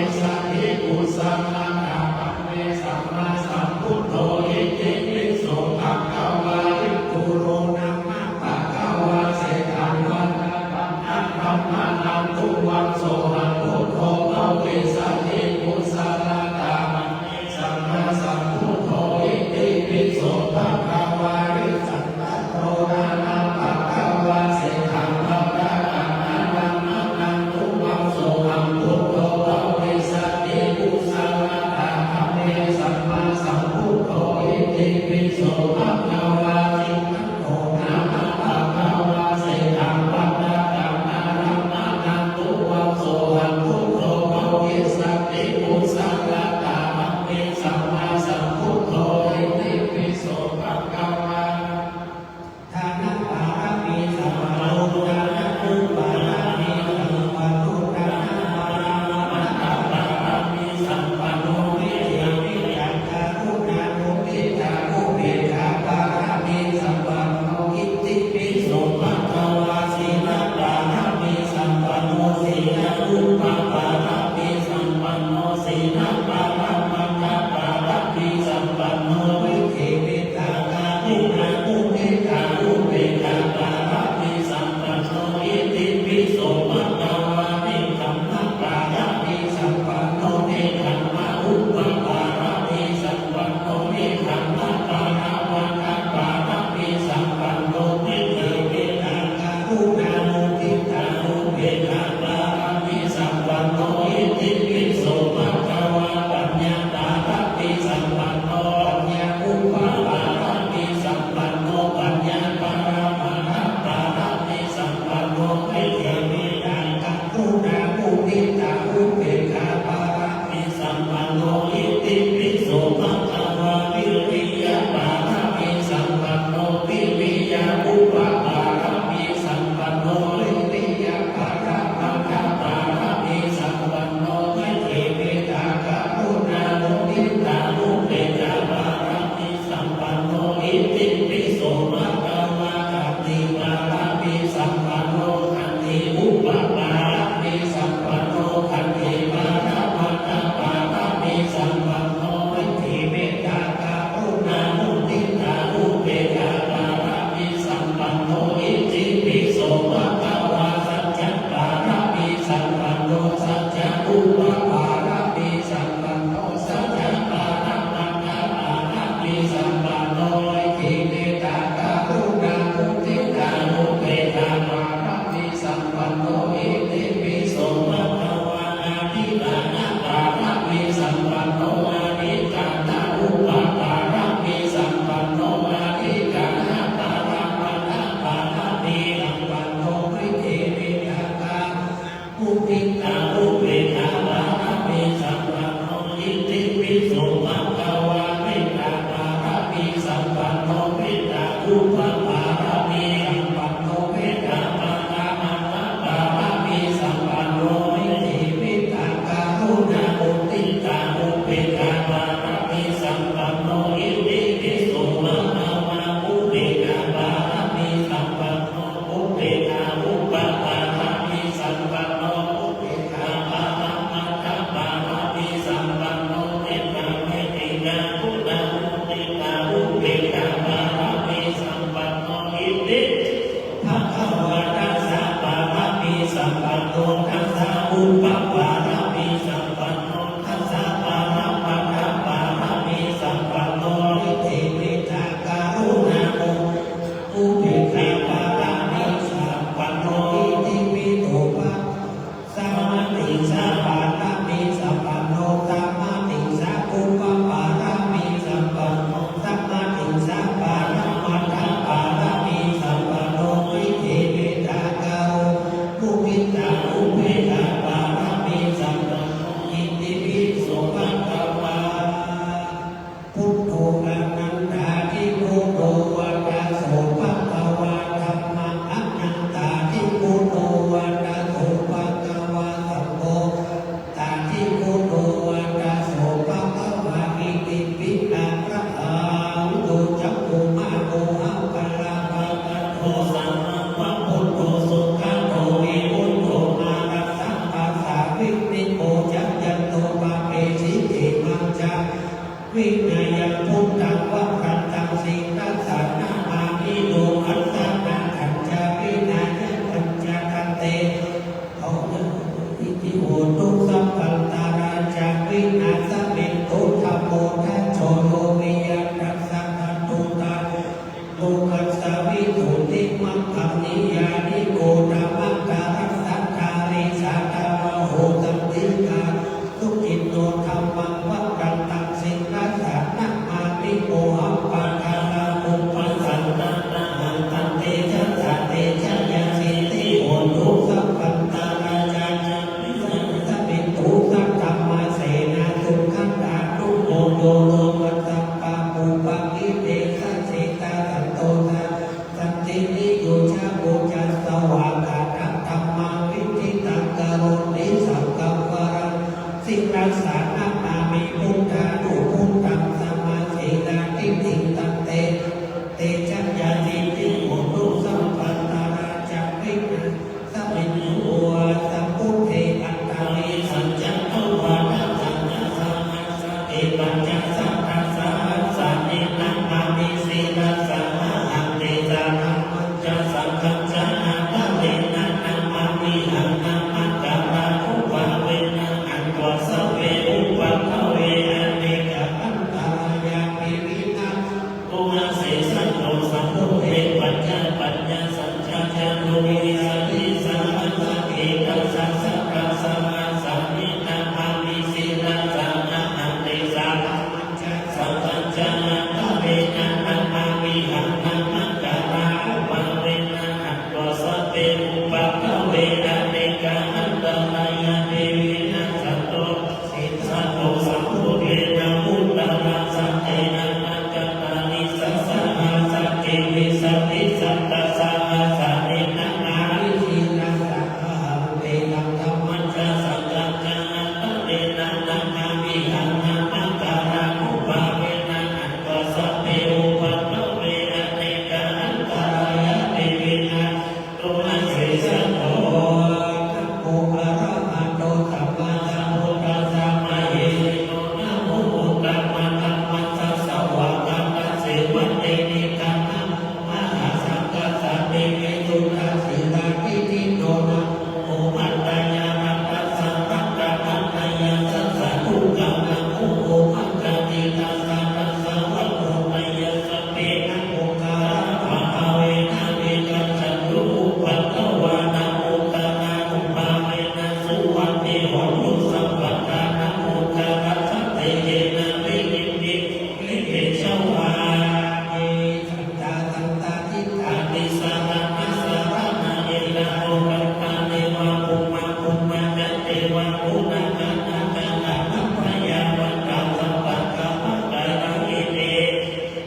Saddhi kusalā dhammaṃ me sammāsambuddho itipi so bhagavā. Guru namā bhagavā seṭṭhaṃ vandāma dhammaṃ tuvaṃ sohaṃ buddho bhavissāmi. Kusalā dhammaṃ me sammāsambuddho itipi so bhagavā. Santaṃ Dānapāramī sampāno, dānapūpapāramī sampāno, dānapāramī sampāno, viriya vijjā carūṇā muditā upekkhāpāramī sampāno, itipi so bhagavā. Sīlapāramī sampāno, sīlatūpapāramī sampāno, sīla Sīlassa namāmi buddhānubuddhaṃ samasīladiṭṭhiṃ tantejasā siddhi hotu sabbadā. Rājagahina smiṃ sambuddhe aṭṭhavīsañca dvādasañca sahassake pañcasatasahassāni namāmi sīlassa ahaṃ. Tesā dhammañca saṅghañca ādarena namāmihaṃ. Namakārānubhāvena hantvā sabbe upaddave anekā antarāyāpi vinassantu asesato. Sambuddhe pañcapaññāsañca catuvīsatisahassake dasasatasahassāni namāmi sīlassa ahaṃ. Tesā dhammañca saṅghañca ādarena namāmihaṃ. Namakārānubhāvena hantvā sabbe upaddave anekā antarāyāpi vinassantu asesato. Sambuddhe navuttarasate aṭṭhacattāḷīsasahassake vīsatisatasahassāni namāmi sīlassa ahaṃ. Tesā dhammañca saṅghañca ādarena namāmihaṃ. Namakārānubhāvena hantvā sabbe upaddave anekā antarāyāpi vinassantu asesato. Namo arahato sammāsambuddhassa mahesino, namo uttamadhammassa svākkhātasseva tenidha, namo mahāsaṅghassāpi visuddhasīladiṭṭhino, namo omātyāraddhassa pattadhammāyassa sādhukaṃ, namo omakātītassa tassa vatthuttayassa te namokārappabhāvena vigacchantu upaddavā. Namokārānubhāvena suvatthi hotu sabbadā. Namokārassa tejena vidhimhi homi tejavā. Ye santānanditādisā raṇasilā lokassāti, devā bhummā bhummajaṃ devā guṇagaṇaturakkhaṇā, bhayā vā tassa pāpaggahanā, ete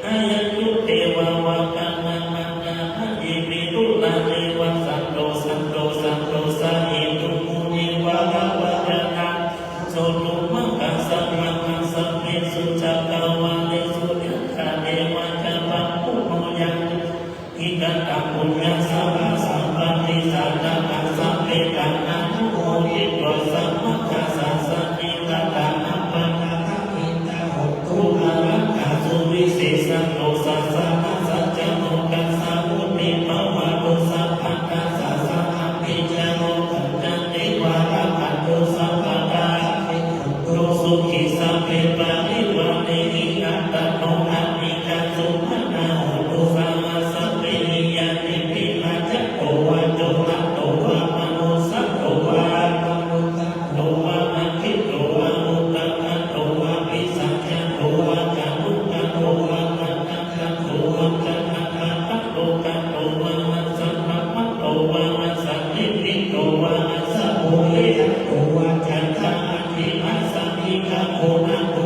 yaññuntu devā vā gaṇappattā, na hi vidurameva santo, santo santosahetuṃ munivaravacanaṃ. Sotthuṃ ākassamaṃ sabbesu cakkavāḷesu, yattha devā ca brahmuno yaṃ hi kataṃ puññaṃ sabbasampattisiddhiyā. Sabbe sabbe dānaṃ anumoditvā, samaggāsāsanī gaṇappattā, sukhitā hontu arāhā. Suvisesato sāsanassa ca lokassa vuḍḍhī bhavatu sabbadā. Sāsanampi ca lokañca devā rakkhantu sabbadā, sukhī sabbe parivārehi, attano anīghā sumanā hontu. Saha sabbehi ñātibhi, ajjhato vā corato vā manussato vā, amanussato vā aggito vā udakato vā pisācato vā khāṇukato vā kaṇṭakato vā kaṇṭakabrahmakato vā asaddhammato vā asandiṭṭhito vā asappurisato vā, caṇḍahatthi āsavī khaggo nāgo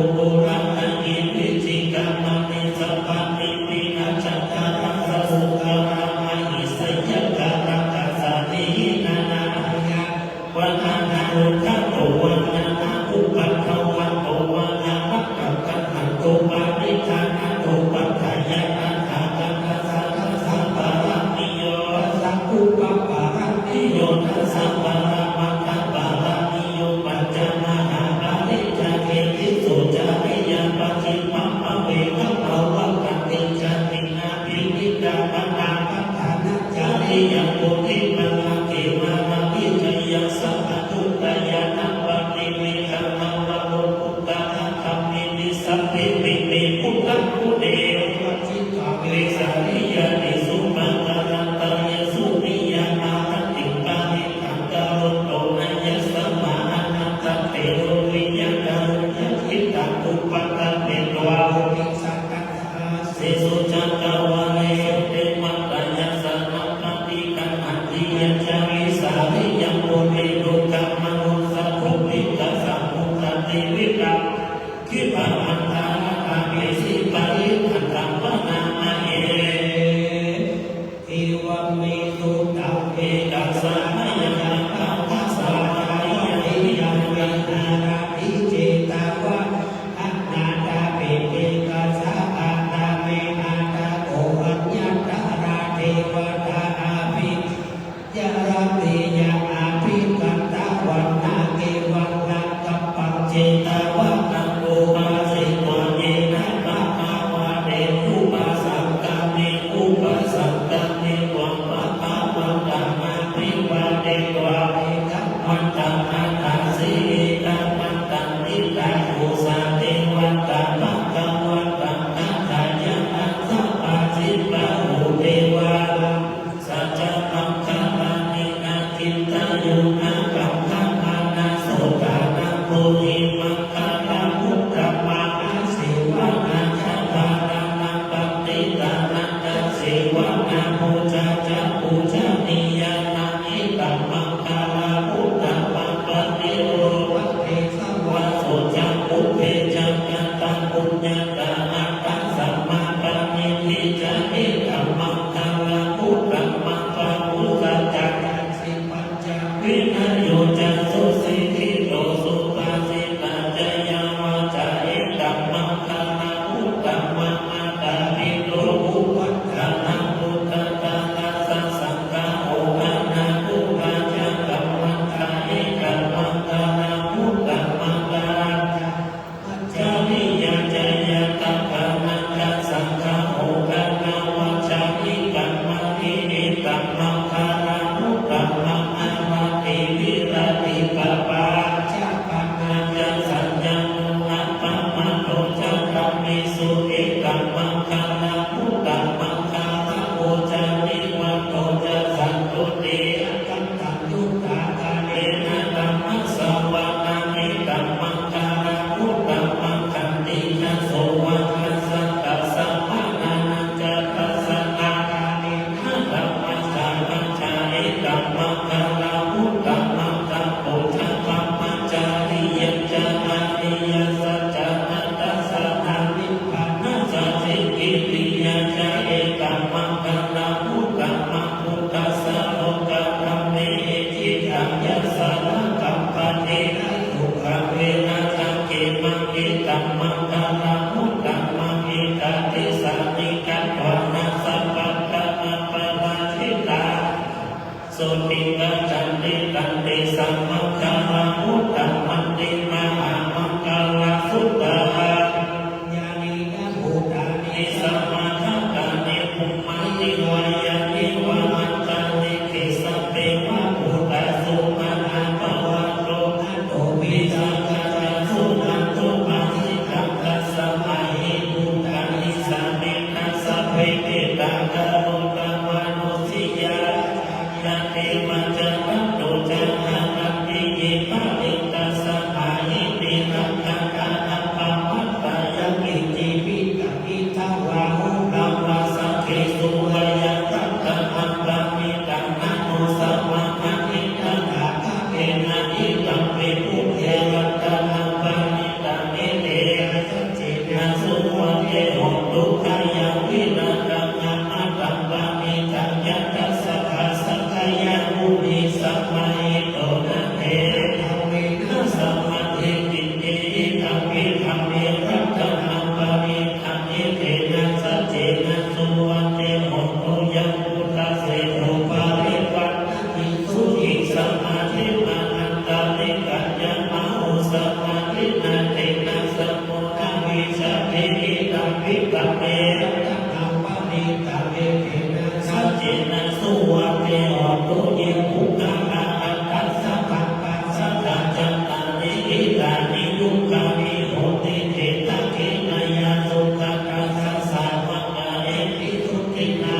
Hotu te dakkhiṇeyyā sugatassa sāvakā, ehi dukkhiṇā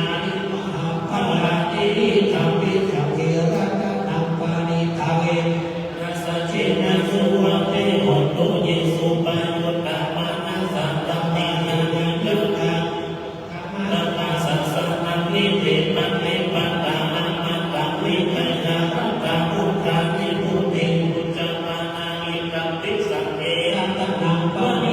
mahapphalāni, idampi saṅghe ratanaṃ paṇītaṃ, etena saccena suvatthi hotu. Ye suppayuttā manasā daḷhena, yānīdha kammantā, sāsanaṃ nibbindati, pattānamantā vigayha, laddhā mudhā nibbutiṃ bhuñjamānā, idampi saṅghe ratanaṃ paṇītaṃ,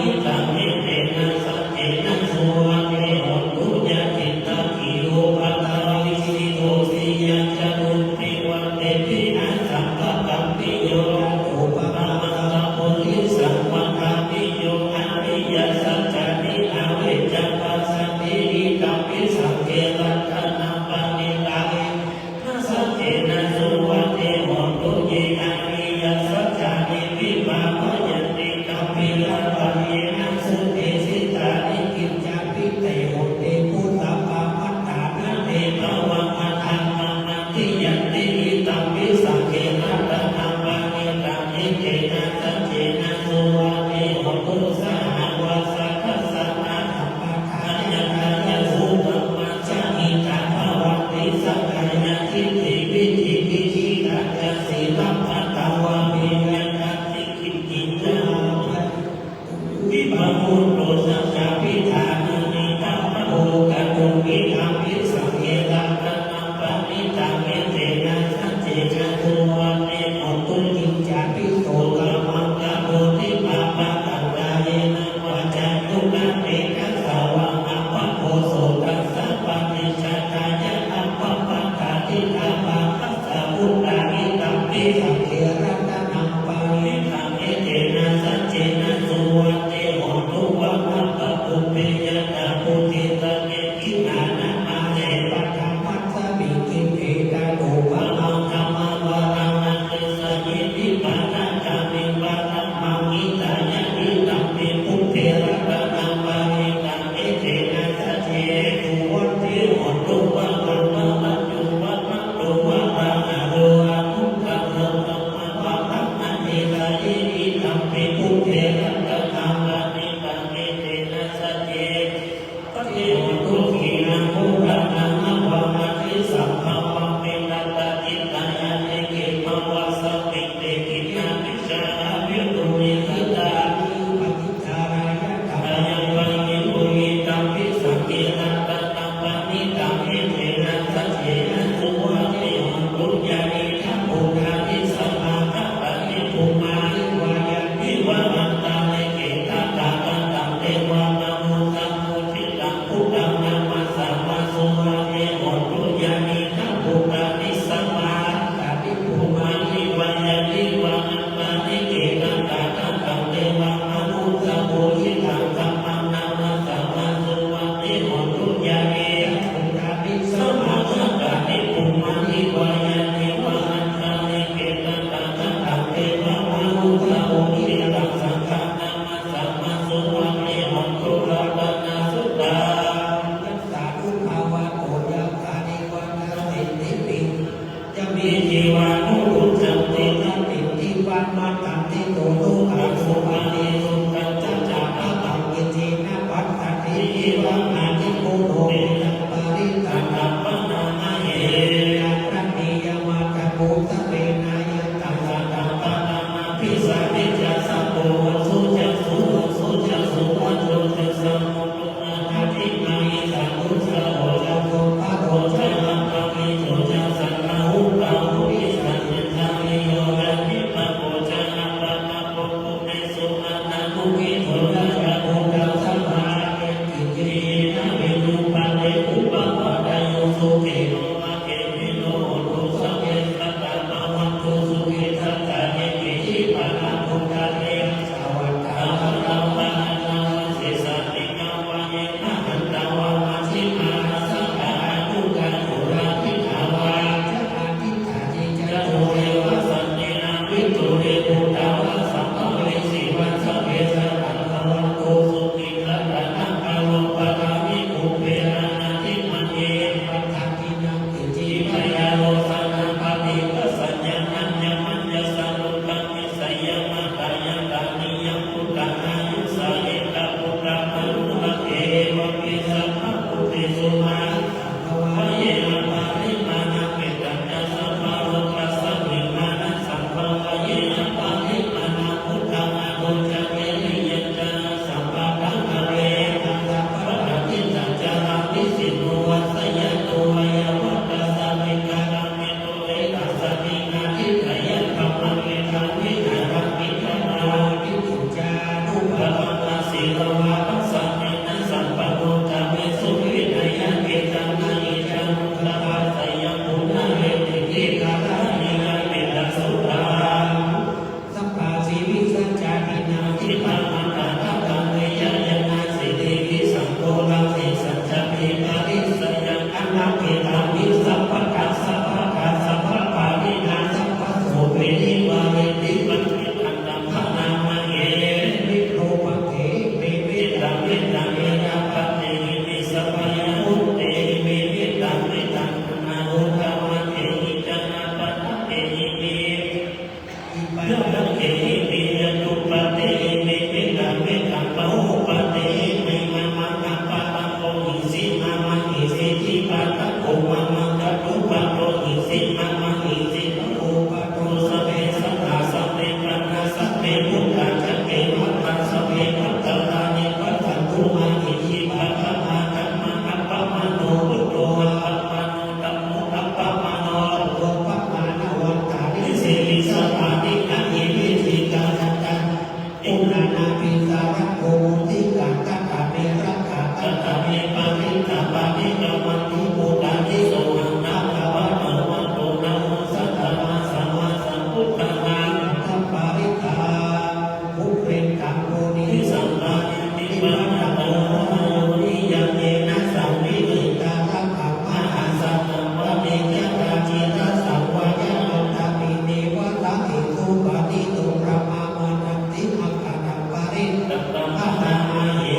Bhaddamāhe.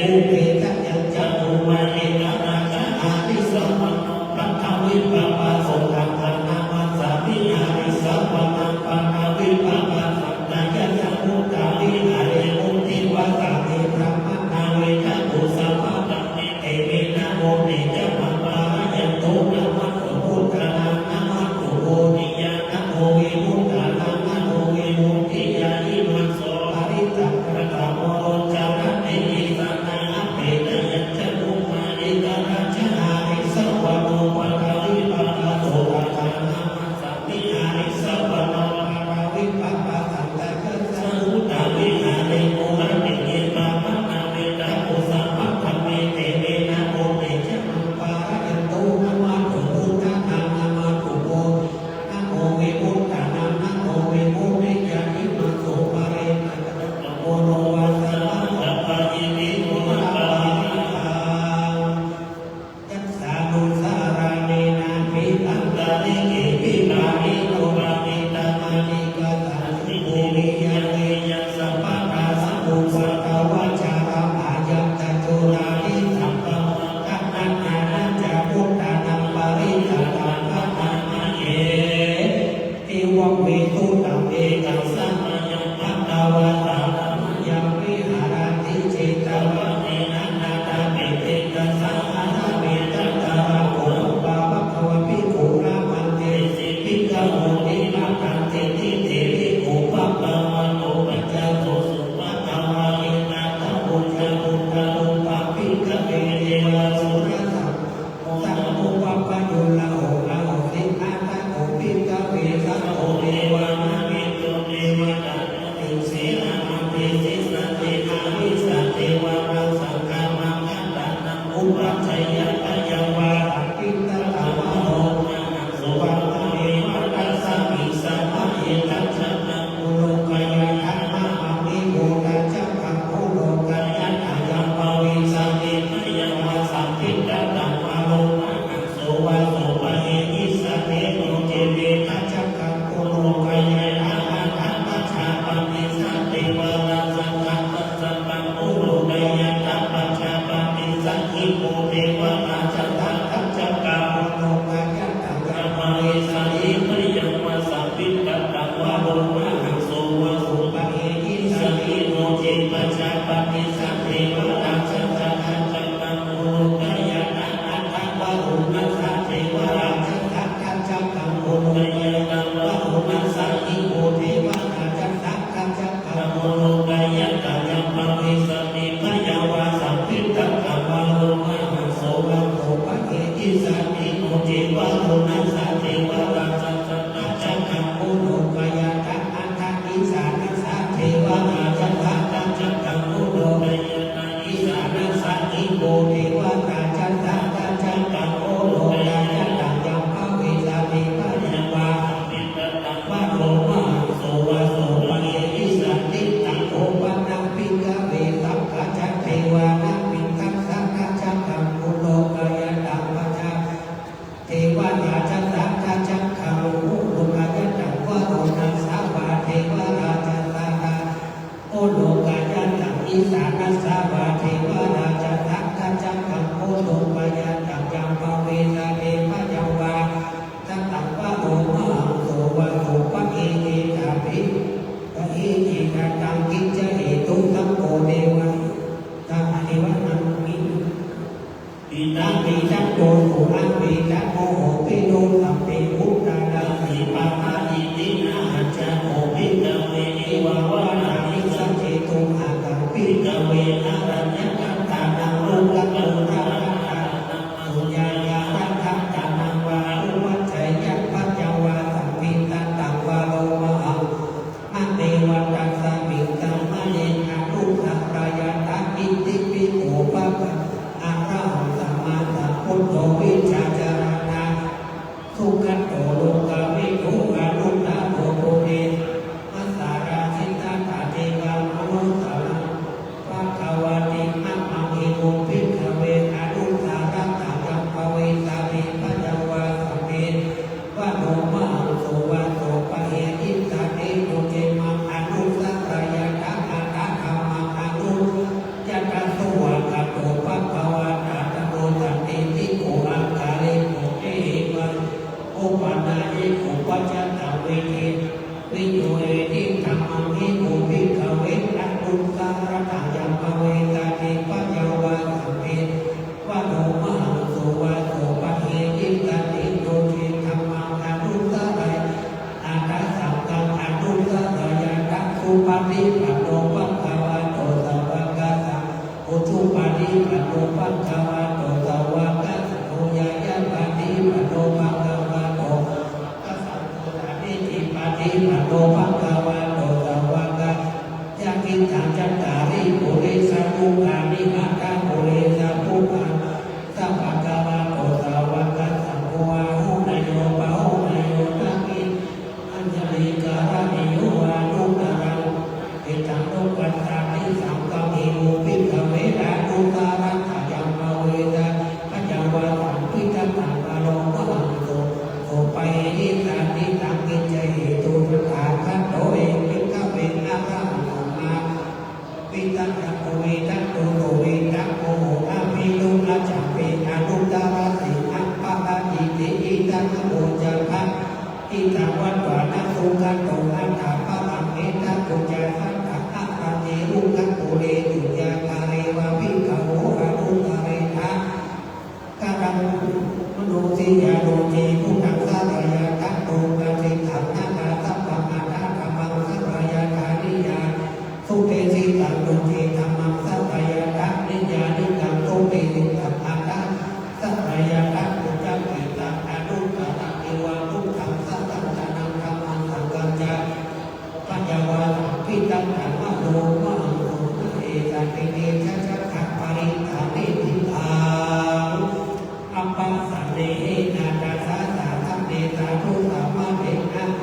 Pubbe ca yañca kuvare kālassa ārissavaṇṇo paṭhavippabhāso taṃ taṃ namassāmi ārissavaṇṇaṃ paṭhavippabhāsaṃ. Tayajja vuttā viharemu divasate brahmajjhāne catusappatthane. Te me nāmo te ca maṃ pālayantu. Namatthu buddhānaṃ namatthu bodhiyā namo vimuttānaṃ namo vimuttiyā. Imaṃ so parittaṃ katvā moro carati esanā. Apetayañca bhummā viharajja ārissavaṇṇo paṭhavippabhāso taṃ taṃ namassāmi ārissavaṇṇaṃ paṭhavippabhāsaṃ. Tayajja vuttā viharemu rate brahmajjhāne catusappatthane. Te me nāmo te ca maṃ pālayantu. Namatthu buddhānaṃ namatthu bodhiyā namo vimuttānaṃ namo vimuttiyā. Imaṃ so parittaṃ katvā moro vāsamālāpaṃ iti mukhapāṇitaṃ. Yassānussaraṇena abhikkantare ke bhikkhāvino paṇītā maṇikā santike viharanti yaṃ sabbattha samūpaddavā ca rāmāyā ca coraññā ca pamāṇānañca buddhānaṃ parittaṃ katvāna ma hettiyaṃ visuddhaṃ. Ekaṃ samayaṃ bhagavā sāramayaṃ viharati jetavane anāthapiṇḍikassa ārāme. Tatra kho bhagavā bhikkhūnamanupādesi bhikkhavoti. Bhadanteti te bhikkhū bhagavato paccassosuṃ. Bhagavā etadavoca. Buddharūpaṃ bhikkhave devasurāsambhū saṅgho pāpaggaho ahosi. Atha kho bhikkhave saṅgho devānaṃ pito devakāyamajjhe sīhāma desissati avissa devānaṃ saṅghamakaṭṭhānaṃ upajjhāyā bhayaṃ varaṃ phiṭṭhakaṃ varuṇṇaṃ aṃsuvā. Taṃ neva dassāmi sabbahītaṃ cakkham pūrukayaṭṭhaṃ mahāmiho. Tacakkham pūrukayaṭṭhaṃ yaṃ bhavissati bhayaṃ vā samphiṭṭhakaṃ varuṇṇaṃ aṃsuvā so paṭihisati. No ce me tacakkham pūrukayaṭṭhaṃ atha pajāpati saṭevā rājagahā tacakkham pūrukayaṭṭhaṃ pajāpati saṅghipo devatācatthā. Tacakkham pūrukayaṭṭhaṃ yaṃ bhavissati bhayaṃ vā samphiṭṭhakaṃ varuṇṇaṃ aṃsuvā so paṭihisati. No ce pajāpati saṭevā rājagahā tacakkham pūrukayaṭṭhaṃ atha varuṇṇassa devatācatthā. Tacakkham pūrukayaṭṭhaṃ varuṇṇassa saṅghipo devatācatthā. Tacakkham pūrukayaṭṭhaṃ yaṃ bhavissati bhayaṃ vā samphiṭṭhakaṃ varuṇṇaṃ aṃsuvā so paṭihisati. No ce varuṇṇassa devatācatthā. Tacakkham pūrukayaṭṭhaṃ atha issānassa devatācatthā. Tacakkham pūrukayaṭṭhaṃ issānassa saṅghipo devatācatthā. Tacakkham pūrukayaṭṭhaṃ yaṃ bhavissati bhayaṃ vā samphiṭṭhakaṃ varuṇṇaṃ aṃsuvā so paṭihisati. Taṃ kho pana bhikkhave saṅghassa devānaṃ piṭṭhassa tacakkham pūrukayaṭṭhaṃ pajā devatācatthā. Tacakkham pūrukayaṭṭhaṃ varuṇṇassa vā devatācatthā. Pūrukayaṭṭhaṃ issānassa vā devatācatthā. Tacakkham pūrukayaṭṭhaṃ yaṃ bhavissati bhayaṃ vā samphiṭṭhakaṃ varuṇṇaṃ aṃsuvā so paṭihisati. Paṭihisataṃ kiñca hetuṃ saṅgho devatānaṃ devatānaṃ piṭṭhāpi santosuṃ appi taṃ no hopi no sabbe buddhā dassitā iti. Na ācā kho bhikkhave evamvāna vijjā cetuṃ. Ātaṃ bhikkhave saraṇagattānaṃ lokattaraṃ saṅghaṃ āsuññāya dassatthanaṃ vā upajjhāyā bhayaṃ vā samphiṭṭhakaṃ varuṇṇaṃ aṃsuvā neva dassāmi. Samaye anussarayattha iti bhikkhū bhagavā arahaṃ sammāsambuddho vijjācaraṇasugato Yaṃ bhave jāti bhayā vā sambhī, vā rogaṃ sūvā sopādi, issati yo ce dhammaṃ anusarayi, atha saṅghaṃ anusarayi. Taṃ supaṭipanno bhagavato sāvakasaṅgho, ujupaṭipanno bhagavato sāvakasaṅgho, ñāyapaṭipanno bhagavato sāvakasaṅgho, sāmīcipaṭipanno bhagavato sāvakasaṅgho, yadidaṃ cattāri purisayugāni aṭṭha purisapuggalā, esa bhagavato sāvakasaṅgho, āhuneyyo pāhuneyyo dakkhiṇeyyo añjalikaraṇīyo anuttaraṃ puññakkhettaṃ lokassāti. Saṅghamhi vo bhikkhave anusaraṃ. Ayaṃ bhave jāti bhayā vā sambhī, tattha vā rogaṃ sūvā sopādi, issati taṃ kiñci hetuṃ. Tathāgato eva bhikkhave arahaṃ sammāsambuddho, vijjācakkhumhi tato suvijaṃ muhurabbhino, ācamhe anuttarāsi aparājitī. Idamavoca bhagavā. Etadvatvāna sugato aṭṭhaṃ, pamāṇeyyāma ca saddhā, ārāme rukkhaṃ pure, tuññā kāreva bhikkhavo anuttaraṃ ṭhākāraṃ. Manussīyā yo ce buddhaṃ sārayā, taṃ lokāti ṭhānaṃ, na sabbaṃ atthadhammaṃ sārayā, thāniyā sudesitaṃ. Yo ce dhammaṃ sārayā, thāniyā niyaṃ, sudesitaṃ atthadhammaṃ sārayā, taṃ puññakkhettaṃ anuttaraṃ, evaṃ buddhaṃ sārāṭhānaṃ dhammaṃ saṅghañca. Bhayā vā sambhī, tattha vā rogaṃ sūvā sopādi, issati tejasā sabbapāṇinaṃ. Appasannehi na ca sassā, same sādhu samācare,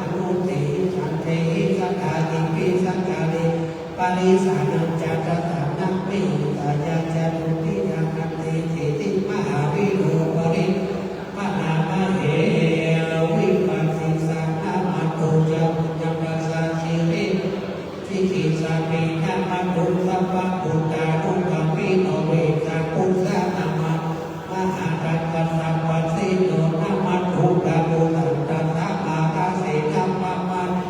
anuttariṃ saṅghe hi sattā, kiñci saṅgare parisaraṃ ca. Dassanāme sāyā ca dutiyā bhante, ceti mahāvīro parisaraṃ bhaṇāma he. Vipassissa namatthu ca, puññassa sīlena sotthi ca, sītisā me namatthu, sabbabuddhānukampino, vessabhussa namatthu, mahākassapaseno namatthu, rāhulassa mārasenappamāṇo,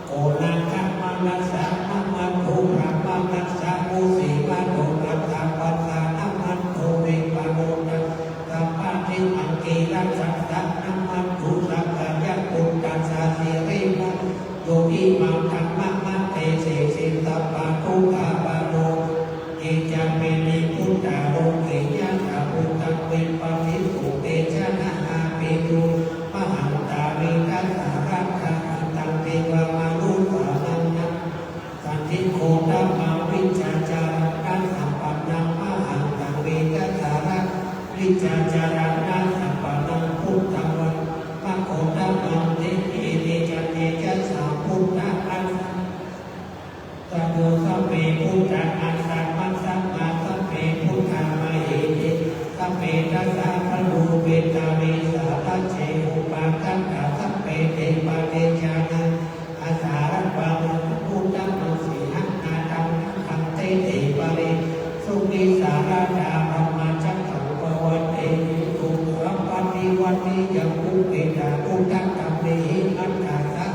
koṇāgamanassa namatthu, brāhmaṇassa vusīmato, kassapassa namatthu, veppaghoṇassa pāṇino, aṅgīrasassa namatthu, sakyaputtassa sirimato, yo imaṃ dhammamadesesi, sabbadukkhāpanūdana. Ye cāpi nibbutā loke, yathābhūtaṃ vipassito, te janā apisuṇā mahantā, vītasāradā. Hitaṃ devamanussānaṃ, yaṃ bhikkhū dhammavicāraṇasampannaṃ, bhāvantaṃ vītasāradā, vijjācaraṇasampannaṃ, buddhaṃ vandāma Gotamaṃ. Te iddhijāti tejasā buddhassa, sabbe buddhā asammā, sabbe buddhā mahesī, sabbe dasabalūpetā, vesālaje upakattā, sabbe te parittanti, asarambaṃ uttamaṃ sīhaṃ, nātha naṃ bhanteti. Parisubhi sāradā, dhammacakkaṃ pavattaye, sukhā paṭivattiyaṃ, pubbe ca bhūtadhammehi, atthāya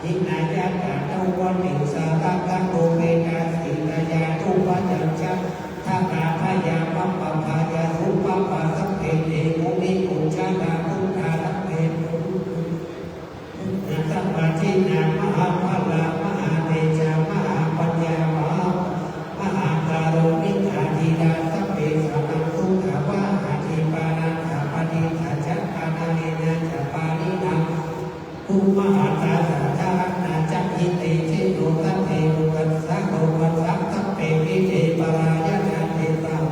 hinayā, tato vati sārako, vedaseṭṭhāya nupajjhaṃ, ca dānaṃ bhayaṃ appabhāya, supabbā sabbe te munī, ussitā buddhā sabbe buddhā, mahāsamassina mahābala, mahātejā mahāpaññā, mahābala mahākāruṇikā, dhīrā sabbe sāmaṃ sukhā vahati, pāṇatā paṇḍitatā ca, ṭhānānena ca pāṇinā, mahāsāsanaṃ, dhammassāsanaṃ, hitāya ca bhikkhavo, samādaye sukhassa lokassa, sabbepi te parāyatā, tesaṃ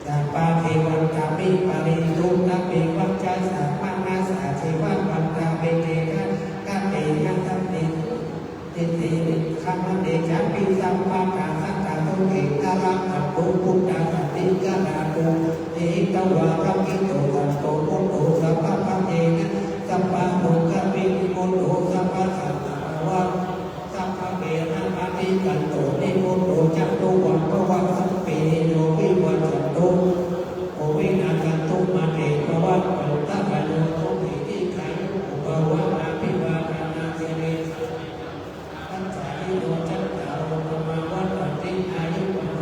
sabbāni vandāmi, parisuddhāmi vacasā manasā, jivhābhātā me tejasā, kāyena vācāya va ittena va, ṭhāne cāpi sabbadassaṃ, sāvudhe sārabhāto, buddhasāmī karāpuṇi, hitvānanekavividhāni cupaddavāni, sabbaṃ karomi saṅgho, sabbasaṅghānussāvino, sabbaveramatikkanto, nibbuto ca tuvaṃ bhava. Sabbītiyo vivajjantu, sabbarogo vinassatu, mā te bhavatvantarāyo, sukhī dīghāyuko bhava. Abhivādanasīlissa niccaṃ vuḍḍhāpacāyino, cattāro dhammā vaḍḍhanti, āyu vaṇṇo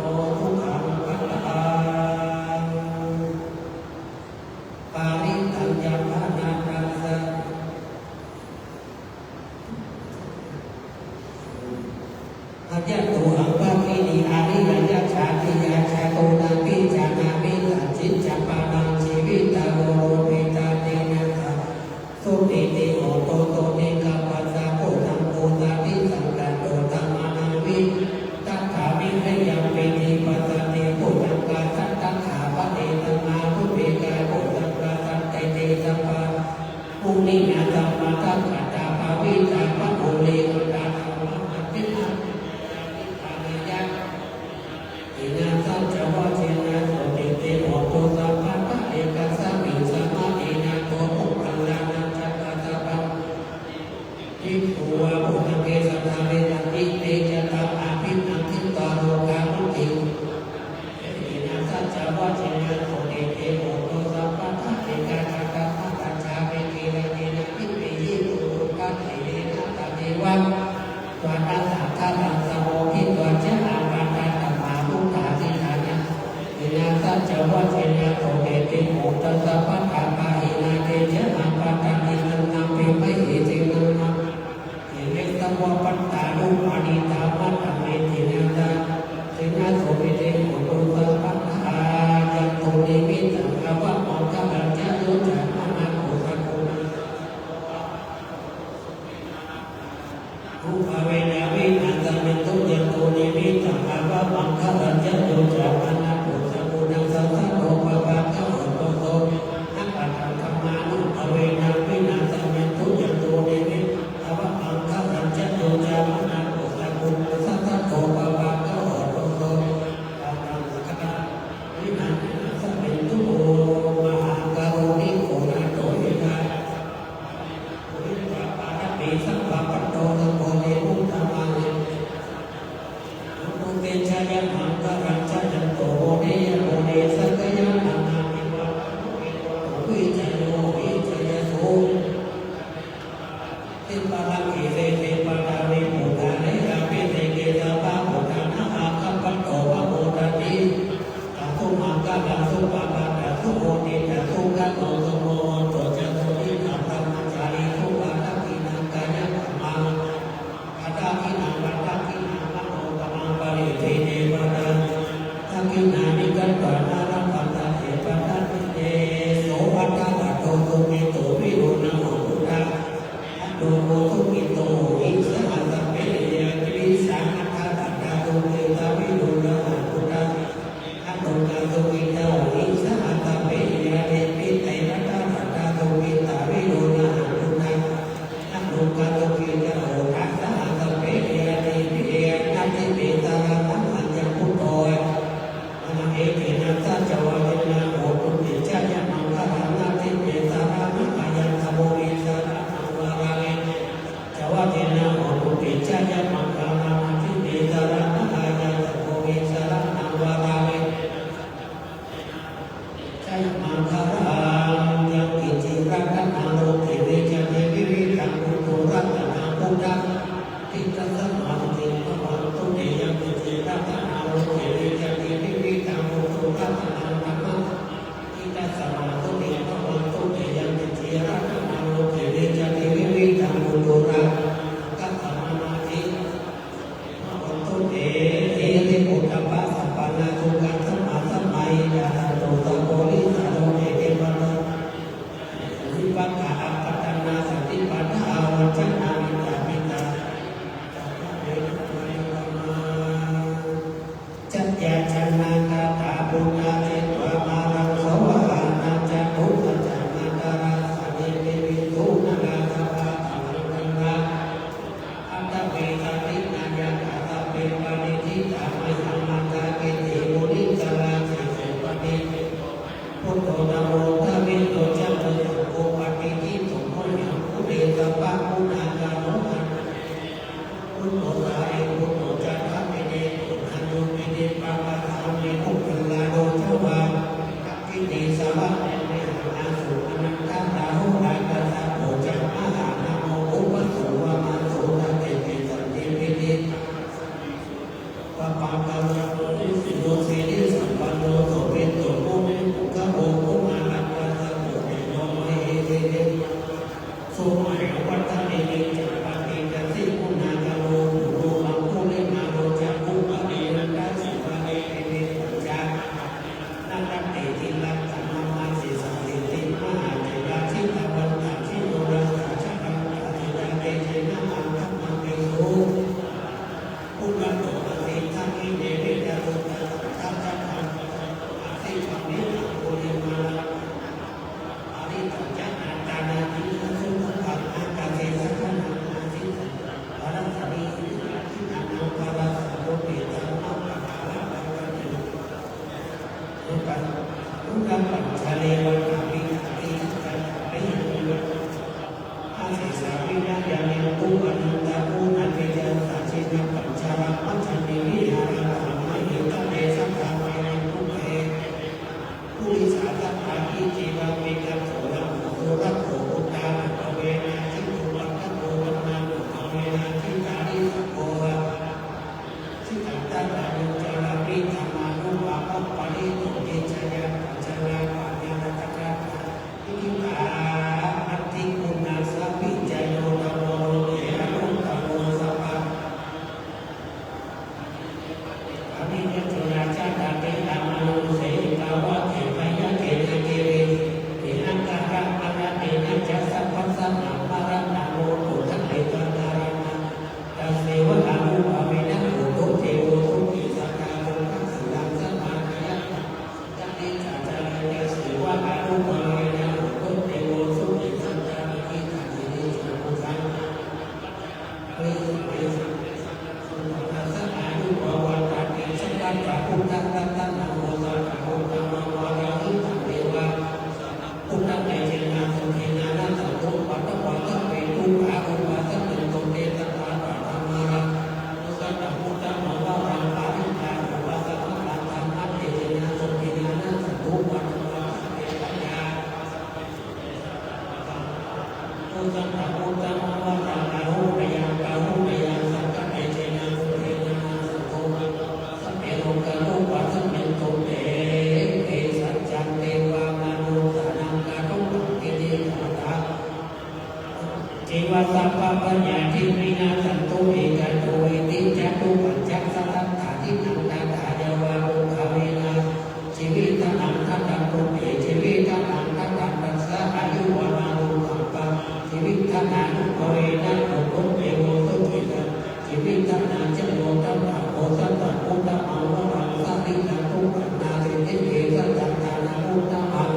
Nāgā buddhā jetvā māraṃ savāhanaṃ catusaccānantarāsanīti visuddhijātamaṅgalaṃ. Aṭṭhavīsati nāyakā sabbe paṇītā mayhaṃ matthake te munissarā. Sīse paṭhavipokkhajā buddho dhammo dvilocane saṅgho patiṭṭhito mayhaṃ ure sabbaguṇākaro. Buddho sārīputto ca dakkhiṇe koṇḍañño piṭṭhibhāgasmiṃ moggallāno ca vāmake. Dakkhiṇe savane mayhaṃ āsuṃ ānandarāhulā kassapo ca mahānāmo ubhāsuṃ vāmasotake. Tiṭṭhati piṭṭhibhāgasmiṃ sukhī siriṃso sirisampanno sobhito munipuṅgavo. Kumārakassapo thero mahesī cittavādako mayhaṃ vadane niccaṃ patiṭṭhāsi guṇākaro. Puṇṇo aṅgulimālo ca upālī nandasīvalī vinipū ca nālāṭe tilakā mama. Sesāsīti mahātherā jitavantā jinorasā jalantā sīlatejena aṅgamaṅgesu. Purato āsi dakkhiṇe vessabhussa sābhātā ca vāmake. Āsi vāme aṅgulimālakaṃ dhammapallaṅke ca āṭānāṭiyasuttakaṃ ākāse chadanaṃ āsi sattariṃ saraṃ dakkhiṇaṃ. Ānandarāhulā ca ūpesā mahāpāragāthikā āsi sattariṃ saraṃ dakkhiṇaṃ. Āsi sāmikā yaṃ ṭhātu anantaguṇatejasā jinapañjaramajjhamhi vihāraṃ brahmamahītale. Saṭṭhā mayhaṃ bhūtehi sājjitā purisā sattā isipavessako rāhubhaddamasuddhako udānabhāvena jitupaddavo vaṇṇanumbhāvena jitārisaṅgho vāsavassete. Jitaṃ tathāgatānucārāmi dhammānuppāvapālito. Vijayā guṇākarañca yaṃ padhā pañca rakkhaṇā niṭṭhitā, atthi guṇasavijjāyo dhammo loke anuttaro. Sabbadukkhāparidevanti pāpetha vippacitti ca. Āniyā ca rājadaṇḍe amanussehi pāvake byagghe nāge vehaṃ karamāraṇena ca sabbasmā maraṇā mutto thannaṃ petānaṃ maraṇā. Tasseva ānubhāvena buddho devo sukhī sadā lokassāti. Samaṇānañca dassanaṃ ca ācaraṃ ca tasseva ānubhāvena buddho devo sukhī sadā lokassāti. Sīlissa sugataṃ samaṇānañca purisaṃ vesaṃ samaṇassa āyuṃ vaḍḍhanti. Sakkaccā buddharatanaṃ osathaṃ uttamaṃ varaṃ hitaṃ devamanussānaṃ buddhaṃ tejena sotthinā nassantupaddavā sabbe dukkhā vūpasamentu te. Tathāgatamaṅgalaṃ osathaṃ uttamaṃ varaṃ pariḷāhūpasamanaṃ dhammaṃ tejena sotthinā nassantupaddavā sabbe bhayā vūpasamentu te. Tathāgatamaṅgalaṃ osathaṃ uttamaṃ varaṃ āhuneyyaṃ pāhuneyyaṃ saṅghaṃ tejena sotthinā nassantupaddavā sabbe rogā vūpasamentu te. Bhesajjaṃ devamanussānaṃ kātuṃ paṇḍitānaṃ gāthā ceva sabbabhayāni vinassantu. Ekato vīti catuppañcasahassānaṃ tathāgataṃ devamanubbhāvena jīvitdānaṃ dadantu te. Jīvitdānaṃ dadantassa āyuvaṇṇāsukhābhāgī. Jīvitdānānubhāvena buddho devo sukhī sadā. Jīvitdānañca yo dhammo osathaṃ uttamaṃ varaṃ sārīrasukhaṇā siddhi bhesajjaṃ dānamuttamaṃ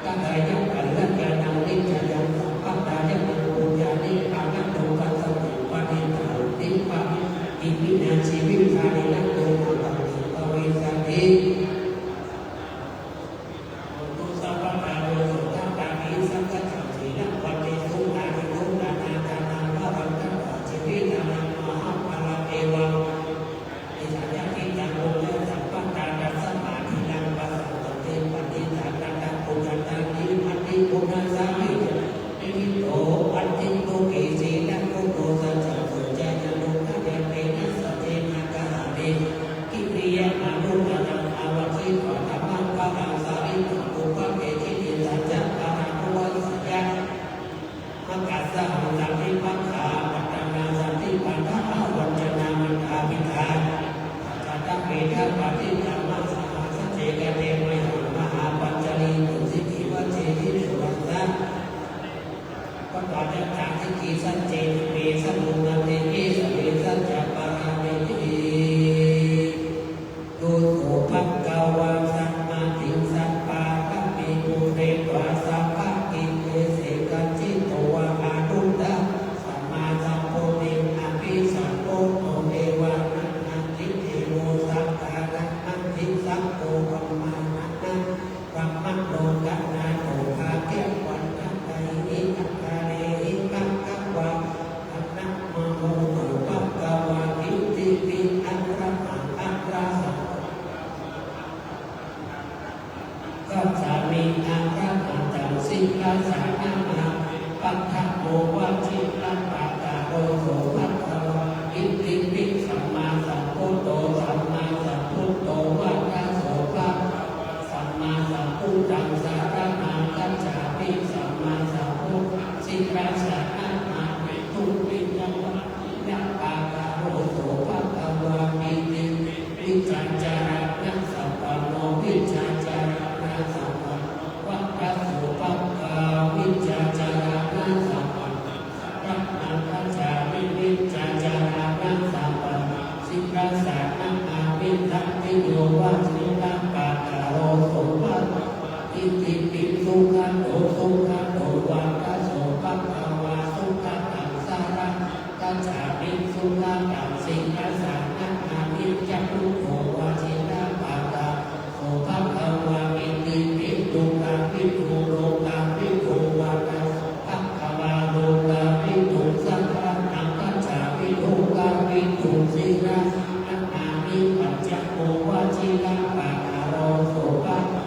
kāyakallaṃ vācākallaṃ nikkhaṃ yaṃ sabbattha yānaṃ puññāni pakatonīti pāṇinā itthipaññāti vinassi vinassi vijjānānaṃ dukkhaṃ bhavissati. Hotu sabbadā yo sukhī attānaṃ saṅghañca sīlaṃ paṭisudātu. Uddissanādānaṃ balaṃ datvā jīvitdānaṃ mahapphalaṃ evaṃ Iti saccaṃ idaṃ puññasampadaṃ tasmā dhīraṃ pasassanti paṇḍitānaṃ tantūnaṃ nibbindati puññassa vijjācaraṇaṃ nibbindoti. Paṇḍito keci na buddho saccaṃ soceyya duṭṭhavacanaṃ tena saccena kāhati. Kittiyamanuttaraṃ āvajjitvā dhammaṃ balaṃ sārīputto bhagge kittiyassa pāturahaṃ saccaṃ Mātā sahassaṃ santipātā apattanā santipātā avañcanā mātā pitā ca jātā petāpacikkā mā saha sacce kate mayhaṃ mahāpajjalī tusikivasehi surassa patvā ca sāsike sacce nāme samullane esa me saccapāramīti. Yo so bhagavā. Sāmādhiṃ sapāramī pūretvā sabbapāṇibhūtatthā, sabbakicchitto vāhānuddhaṃ samāsambuddhe abhisambuddho devānaṃ ādi devo sakalaṃ ādi sambho brahmānaṃ brahmalo kanādo bhāgyavantānaṃ ākārehi bhagavā namo bhagavato bhagavā itipi arahaṃ arahaṃ gacchāmi arahantaṃ sirasā namāmi. Paṭhamo vajirapakkaro so bhagavā itipi sammāsambuddho sammāsambuddho vata so bhagavā sammāsambuddhaṃ saraṇaṃ gacchāmi sammāsambuddhaṃ sirasā namāmi. Dutiyampi vajirapakkaro so bhagavā itipi vijjācaraṇasampanno vijjācaraṇasampanno vata so bhagavā vijjācaraṇasampannaṃ saraṇaṃ gacchāmi vijjācaraṇasampannaṃ sirasā namāmi. Tatiyo vajirapakkaro so bhagavā itipi sugato sugato vata so bhagavā sugataṃ saraṇaṃ gacchāmi sugataṃ sirasā namāmi. Catutto vajirapakkaro so bhagavā itipi lokavidū lokavidū vata so bhagavā lokaviduṃ saraṇaṃ gacchāmi lokaviduṃ sirasā namāmi. Pañcamo vajirapakkaro so bhagavā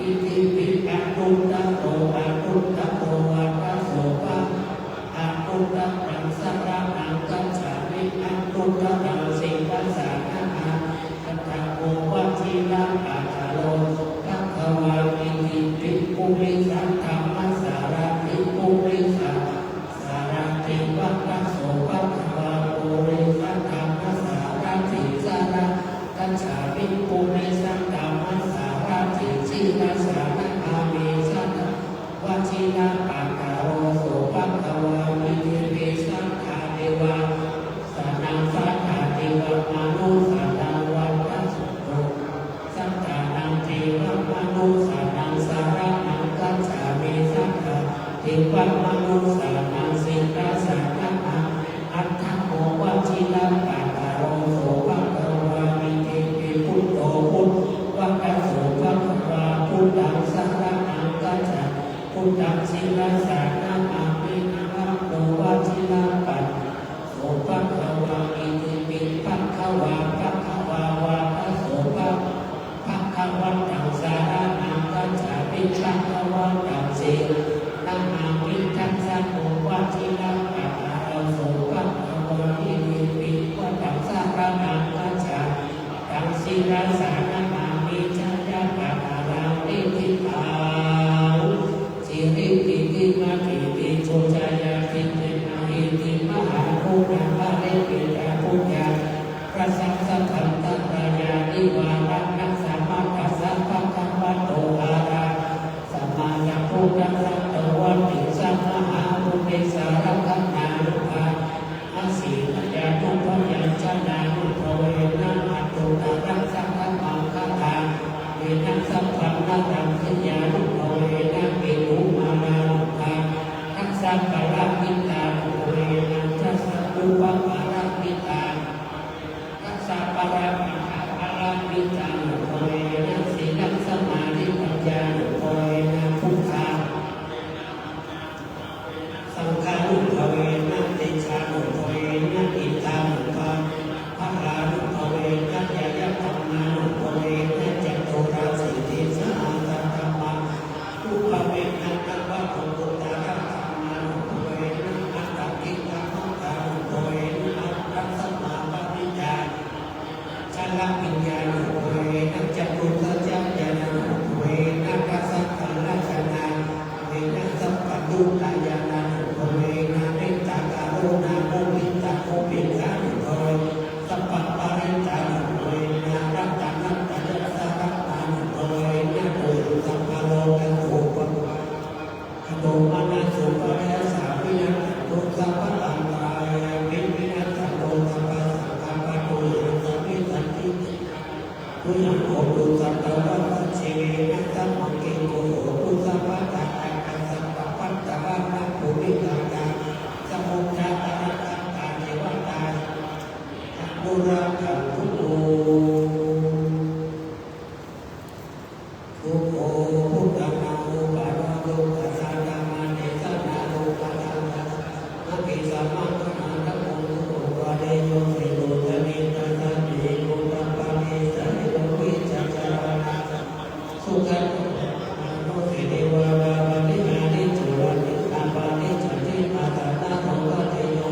itipi anuttaro anuttaro vata so bhagavā anuttaraṃ saraṇaṃ gacchāmi anuttaraṃ sirasā namāmi. Sattamo vajirapakkaro so bhagavā itipi purisadammasārathi purisadammasārathi vata so bhagavā purisadammasārathiṃ saraṇaṃ gacchāmi purisadammasārathiṃ sirasā namāmi. Sattamo vajirapakkaro so bhagavā itipi satthā devamanussānaṃ satthā devamanussānaṃ vata so bhagavā satthānaṃ devamanussānaṃ saraṇaṃ gacchāmi satthā devamanussānaṃ sirasā namāmi. Aṭṭhamo vajirapakkaro so bhagavā itipi buddho buddho vata so bhagavā buddhaṃ saraṇaṃ gacchāmi buddhaṃ sirasā namāmi. Navamo vajirapakkaro so bhagavā itipi bhagavā bhagavā vata so bhagavā bhagavantaṃ saraṇaṃ gacchāmi bhagavantaṃ siraṇaṃ gacchāmi. Dasamo vajirapakkaro so bhagavā itipi vataṃ saraṇaṃ gacchāmi vataṃ sirasā namāmi. Jayapakkaro itipi sirikitti mahiddhi jayasiddhi mahiddhi mahāguṇāparimita puññāni sārasaṃ sabbantarāyā nivāraṇasamatthassa bhagavato arahaṃ sammāsambuddhassa dvattiṃsamahāpurisalakkhaṇānubhāvena asītyānubyañjanānubhāvena aṭṭhuttarasatamaṅgalāni vena sabbamaṅgalañāṇānubhāvena ketumālānubhāvena dasapāramitānubhāvena dasabhuppāpāramitānubhāvena dasaparamatthapāramitānubhāvena sīlasamādhipaññānubhāvena buddhā saṅghānubhāvena tejānubhāvena iddhānubhāvena balānubhāvena ñāyapaññānubhāvena caturāsītisahassadhamma satthavajjena samaṅgiko hotu sabbadā. Atha sabbamaṅgalañāṇabhūmigatā samuddaṭṭhānagāthā devatā sabbamaṅgalaṃ anurakkhantu. Sukho buddhadhammo saṅgho lokassāti. Dhammadesanā lokassāti. Sāmaggī samaggānaṃ dhammo sukho. Pariyojito ca nidassāmi hīno ca paṭicchādeva vijjācaraṇasampanno sugato brahmaniso devadhammapālito paṭicca paṭicchādhi pālānaso paṭiyo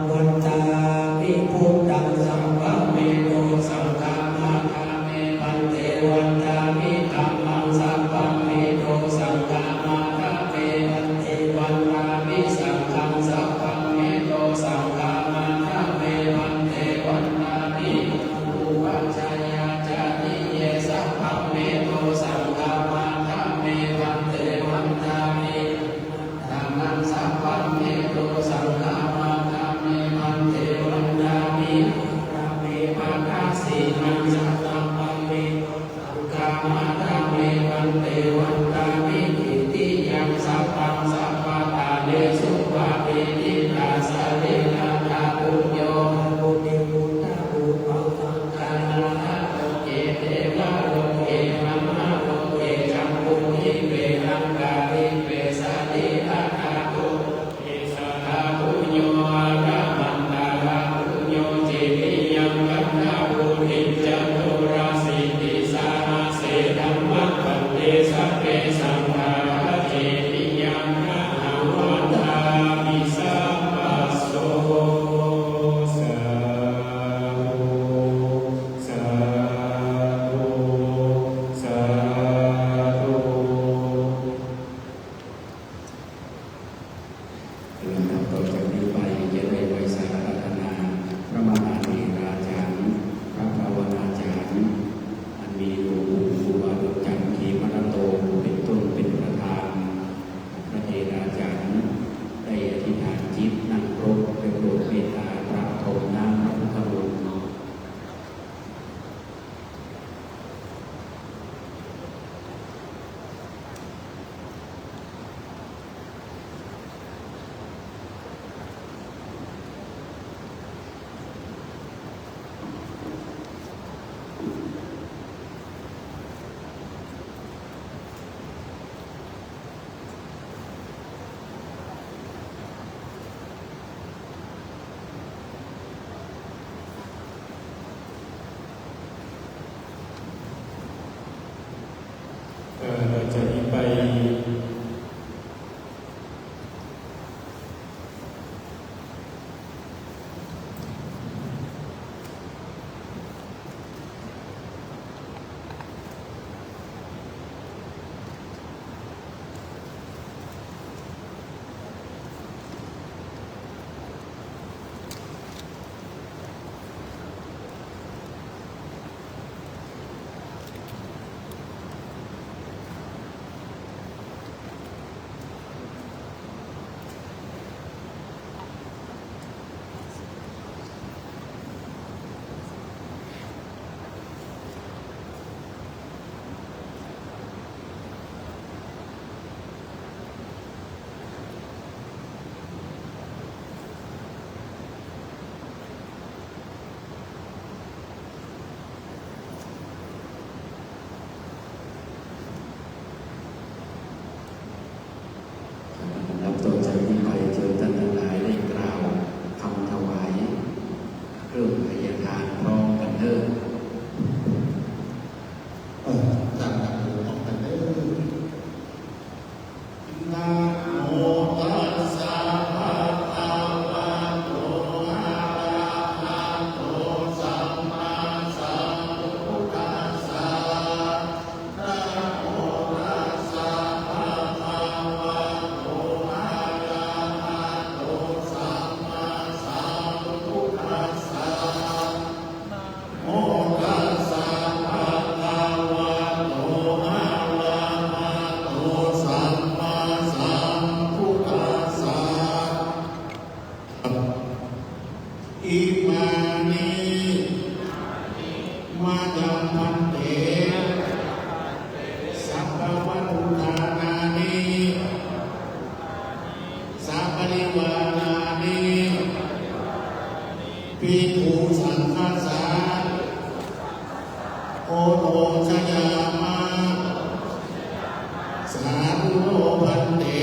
Vandāmi buddhaṃ sabbametosaṅghaṃ matha me bhante. Vandāmi dhammaṃ sabbametosaṅghaṃ matha me bhante. Vandāmi saṅghaṃ sabbametosaṅghaṃ matha me bhante. Vandāmi upajjhāyācariye sabbametosaṅghaṃ matha me bhante. Vandāmi dhammaṃ sabbametosaṅghaṃ matha me bhante. Vandāmi ārāme pattadhīnaṃ sabbametosaṅghaṃ matha me bhante. Vandāmi titiyaṃ sabbaṃ sabbaṭṭhānesu patiṭṭhitā sarīradhātuṃ yo murtā rūpasaṅ- kārappatto loke devaloke brahmaloke cakkhudīpe aṅkadīpe sarīradhātuṃ loke saṭha puñño arahantārapuñño tiriyaṃ gandhabbo niccañcoro siddhisaha- se dhammaṃ bhante sabbe saṅghā pacce tiriyaṃ ahaṃ vandāmi sabbaso. Sādhu, sādhu, sādhu. ลำดับต่อจากนี้ไปจะได้ไหว้สาอาราธนาพระมหาเถราจารย์ พระภาวนาจารย์ อันมีหลวงปู่ครูบาดวงจันทร์เขมรัตโตเป็นต้นเป็นประธาน พระเถราจารย์ได้อธิษฐานจิตนั่งครบและโปรดเมตตาพระพรหมน้ำพระพุทธมนต์ เอ่อ ต่อจากนี้ไป เอ่อ Yāma. Sādhu no bhante,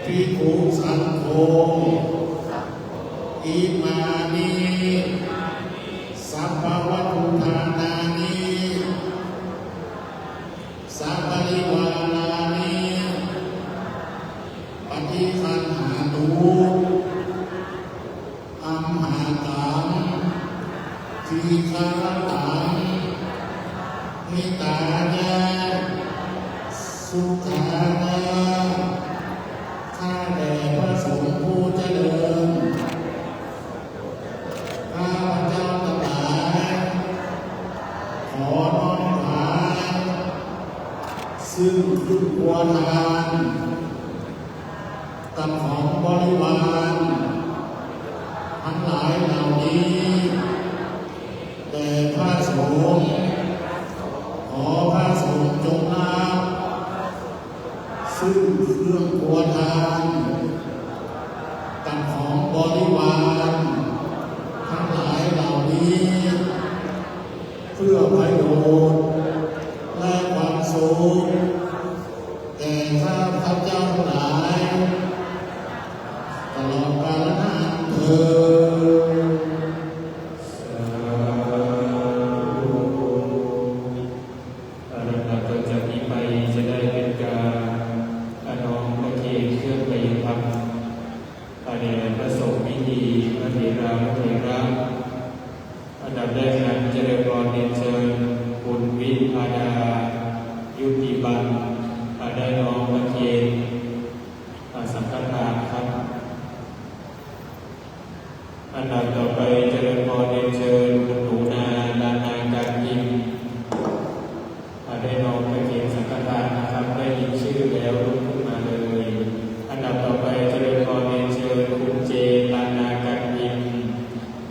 bhikkhusaṅgho, imāni sabbavatthuṭhānāni saparivārāni paṭiggaṇhātu. Amhākaṃ dīgharattaṃ hitāya sukhāya. ข้าแต่พระสงฆ์ผู้เจริญ ข้าพเจ้าทั้งหลาย ขอน้อมถวาย ซึ่งเครื่องครัวทาน กับของบริวาร ทั้งหลายเหล่านี้ แด่พระสงฆ์ ขอพระสงฆ์จงรับ ซึ่งเครื่องครัวทาน กับของบริวาร ทั้งหลายเหล่านี้ เพื่อประโยชน์ และความสุข แก่ข้าพเจ้าทั้งหลาย ตลอดกาลนานเทอญ สาธุ ลำดับต่อจากนี้ไปจะได้เป็นการน้อมประเคนเครื่องไทยธรรม แด่พระสงฆ์พิธี พระเถรานุเถระ อันดับแรกนั้นเจริญพรเรียนเชิญคุณวิภาดา ยุติบัน ได้น้อมประเคนสังฆทานครับ อันดับต่อไปเจริญพรเรียนเชิญคุณหนูนา ลานาการพิมพ์ ได้น้อมประเคนสังฆทานนะครับ ได้ยินชื่อแล้วลุกขึ้นมาเลย อันดับต่อไปเจริญพรเรียนเชิญคุณเจน ลานาการพิมพ์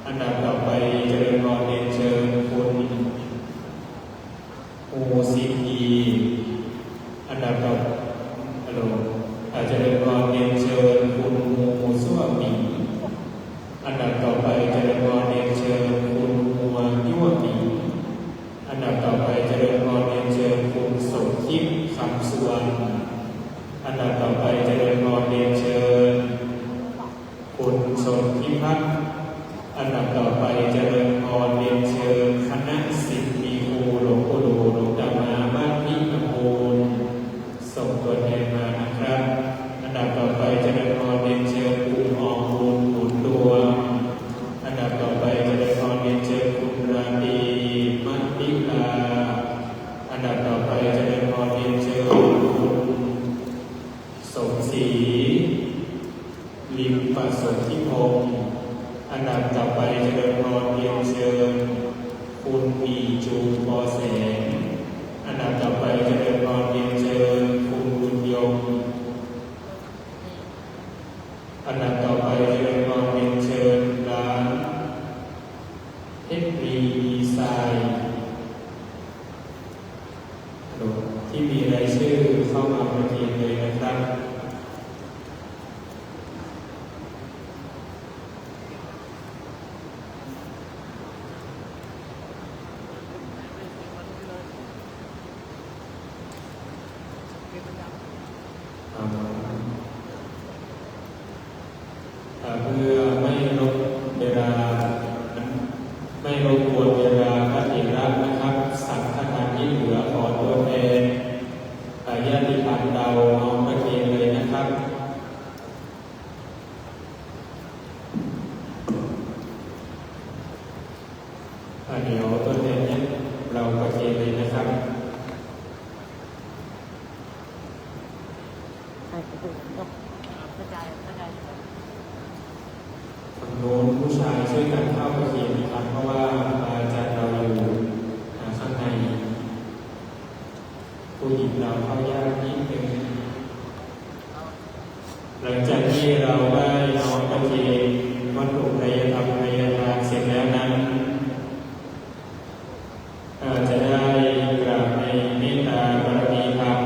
อันดับต่อไปเจริญพรเรียนเชิญคุณ โอซีพี อันดับต่อ ฮัลโหล อ่า เจริญพรเรียนเชิญคุณมูซัวหมิง อันดับต่อไปเจริญพรเรียนเชิญคุณมัวยั่วหมิง อันดับต่อไปเจริญพรเรียนเชิญคุณสมคิด คำสุวรรณ อันดับต่อไปเจริญพรเรียนเชิญ คุณชนพิพัฒน์ อันดับต่อไปเจริญพรเรียนเชิญคณะศิษย์มีครูหลวงปู่ดู่ หลวงตาม้า บ้านพิมะปูน ส่งตัวแทนมานะครับ อันดับต่อไปเจริญพรเรียนเชิญปู่อองบุญ หนุนดวง อันดับต่อไปเจริญพรเรียนเชิญคุณราตรี มณิลา อันดับต่อไปเจริญพรเรียนเชิญคุณ สมศรี ลิมประสนธิพงศ์ อันดับต่อไปเจริญพรเรียนเชิญคุณหมี่จู ปอแสง อันดับต่อไปเจริญพรเรียนเชิญคุณบุญยง อันดับต่อไปเจริญพรเรียนเชิญร้านเพชรรีดีไซน์ ฮัลโหล ที่มีรายชื่อเข้ามาประเคนเลยนะครับ ครับ เอ่อ เพื่อไม่รบเวลา ไม่รบกวนเวลาพระเถระนะครับ สังฆทานที่เหลือขอตัวแทน เอ่อ ญาติธรรมเราน้อมประเคนเลยนะครับ อ่ะ เดี๋ยวตัวแทนเนี่ย เราประเคนเลยนะครับ ฝั่งโน้นผู้ชายช่วยกันเข้าประเคนนะครับ เพราะว่าครูบาอาจารย์เราอยู่ อ่า ข้างใน ผู้หญิงเราเข้ายากนิดนึง หลังจากที่เราได้น้อมประเคนวัตถุไทยธรรมไทยทานเสร็จแล้วนั้น เอ่อ จะได้กราบในเมตตาบารมีธรรม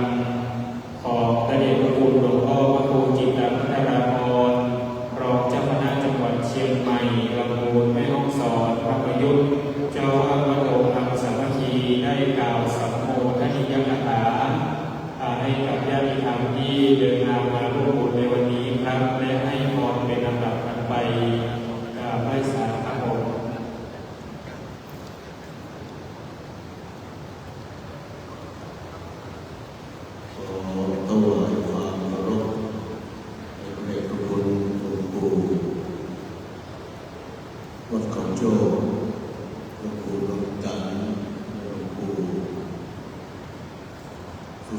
ของพระเดชพระคุณหลวงพ่อพระครูจิตตพัทราภรณ์ รองเจ้าคณะจังหวัดเชียงใหม่ ลำพูน แม่ฮ่องสอน ธรรมยุทธ เจ้าอาวาสวัดโพธิ์ธรรมสามัคคี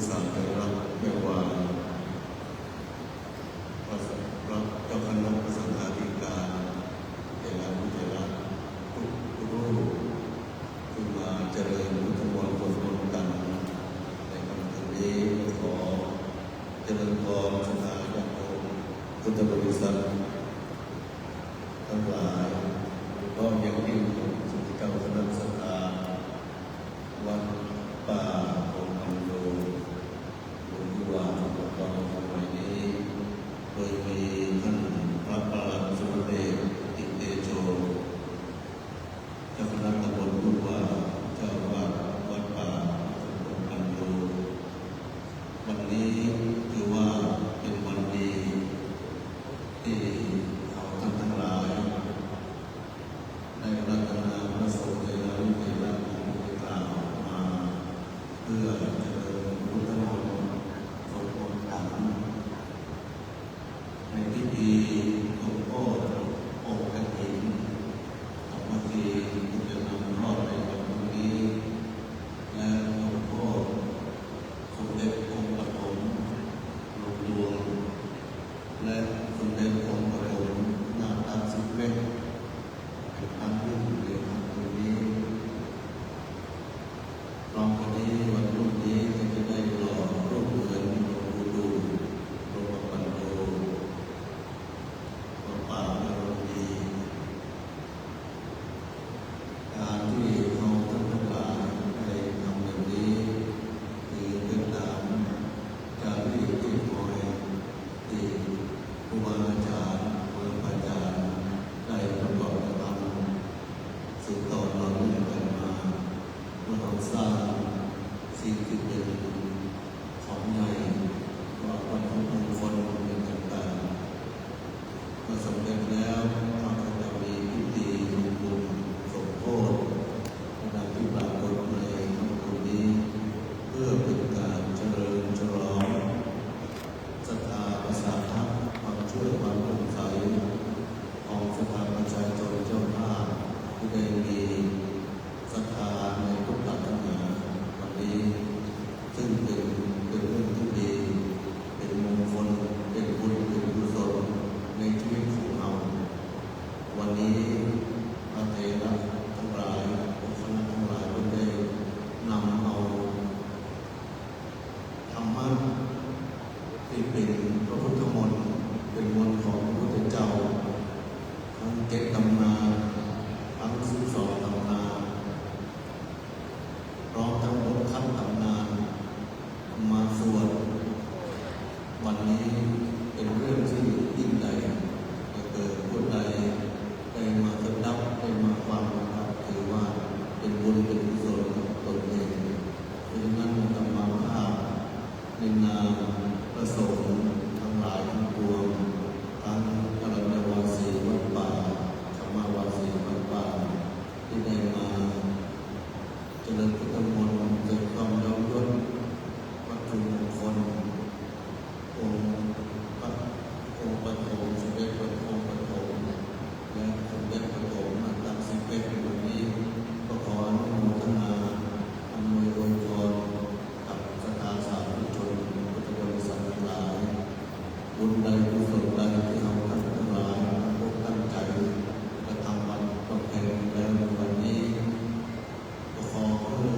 สารรักแม่วาง พระเจ้าคณะพระสังฆาธิการ เถระผู้เถระทุกรูป ที่มาเจริญพุทธมนต์สวดมนต์กันในค่ำคืนนี้ ขอเจริญพรศรัทธาญาติโยมพุทธบริษัททั้งหลาย โดยเฉพาะอย่างยิ่งเจ้าคณะศรัทธาวัดป่าโพธิ์ปัญโญ บุญที่ว่าถูกต้องสมัยนี้ โดยมีท่านพระประหลัดสุรเดช อินเตโช เจ้าคณะตำบลทุ่งว่า เจ้าอาวาสวัดป่าโพธิ์ปัญโญ วันนี้ถือว่าเป็นวันดี ที่เราท่านทั้งหลาย ได้อาราธนาพระสงฆ์เถรานุเถระผู้ได้กล่าวมา เพื่อเจริญพุทธมนต์สวดมนต์กัน ในพิธีสมโภชองค์กฐิน สามัคคี ที่จะนำทอดในวันพรุ่งนี้ และสมโภชสมเด็จองค์ปฐมหลวงดวง และสมเด็จองค์ปฐมนาคตักสิบเม็ด เป็นครั้งที่หนึ่งในค่ำคืนนี้ พร้อมกันนี้วันพรุ่งนี้ก็จะได้หล่อรูปเหมือนหลวงปู่ดู่ หลวงปู่ปันโท วัดป่าอารมณ์ดี การที่เราท่านทั้งหลายได้ทำแบบนี้ คือเป็นตามจารีตเรียบร้อย ที่ครูบาอาจารย์ ครูบาอาจารย์ได้ประกอบกระทำสืบต่อต่อเนื่องกันมา เพื่อเราสร้างสิ่งที่เป็นของใหญ่ ว่าวัตถุมงคลต่างๆ เมื่อสำเร็จแล้ว เราก็จะมีพิธีลงบุญสมโภช ดังที่ปรากฏในค่ำคืนนี้ เพื่อเป็นการเจริญฉลองศรัทธาประสาทะ ความเชื่อความผ่องใส ของศรัทธาประชาชนเจ้าภาพ ที่ได้มีศรัทธาในพุทธศาสนาวันนี้ ซึ่งเป็น เป็นเรื่องที่ดี เป็นมงคล เป็นบุญ เป็นกุศลในชีวิตของเรา วันนี้พระเถระทั้งหลาย องค์คณะทั้งหลาย ก็ได้นำเอาธรรมะที่เป็นพระพุทธมนต์ เป็นมนต์ของพระพุทธเจ้า ทั้งเจ็ดตำนาน ทั้งสิบสองตำนาน พร้อมทั้งบทคัดตำนาน มาสวด วันนี้เป็นเรื่องที่ยิ่งใหญ่เหลือเกิน ผู้ใดได้มาสดับ ได้มาฟังนะครับ ถือว่าเป็นบุญเป็นกุศลกับตนเอง เพราะฉะนั้นอาตมาภาพในนามพระสงฆ์ทั้งหลายทั้งปวง ทั้งอรัญญวาสีวัดป่า ธรรมวาสีวัดป่า ที่ได้มาเจริญพุทธมนต์ เกิดความเย้ายศ วัตถุมงคล องค์พระ องค์ปฐม สมเด็จพระองค์ปฐม และสมเด็จพระองค์นาคตักสิบเอ็ด ในวันนี้ ก็ขออนุโมทนา อำนวยอวยพรกับศรัทธาสาธุชนพุทธบริษัททั้งหลาย บุญใดกุศลใดที่เราท่านทั้งหลายตั้งอกตั้งใจกระทำบำเพ็ญแล้วในวันนี้ ก็ขอเพื่อ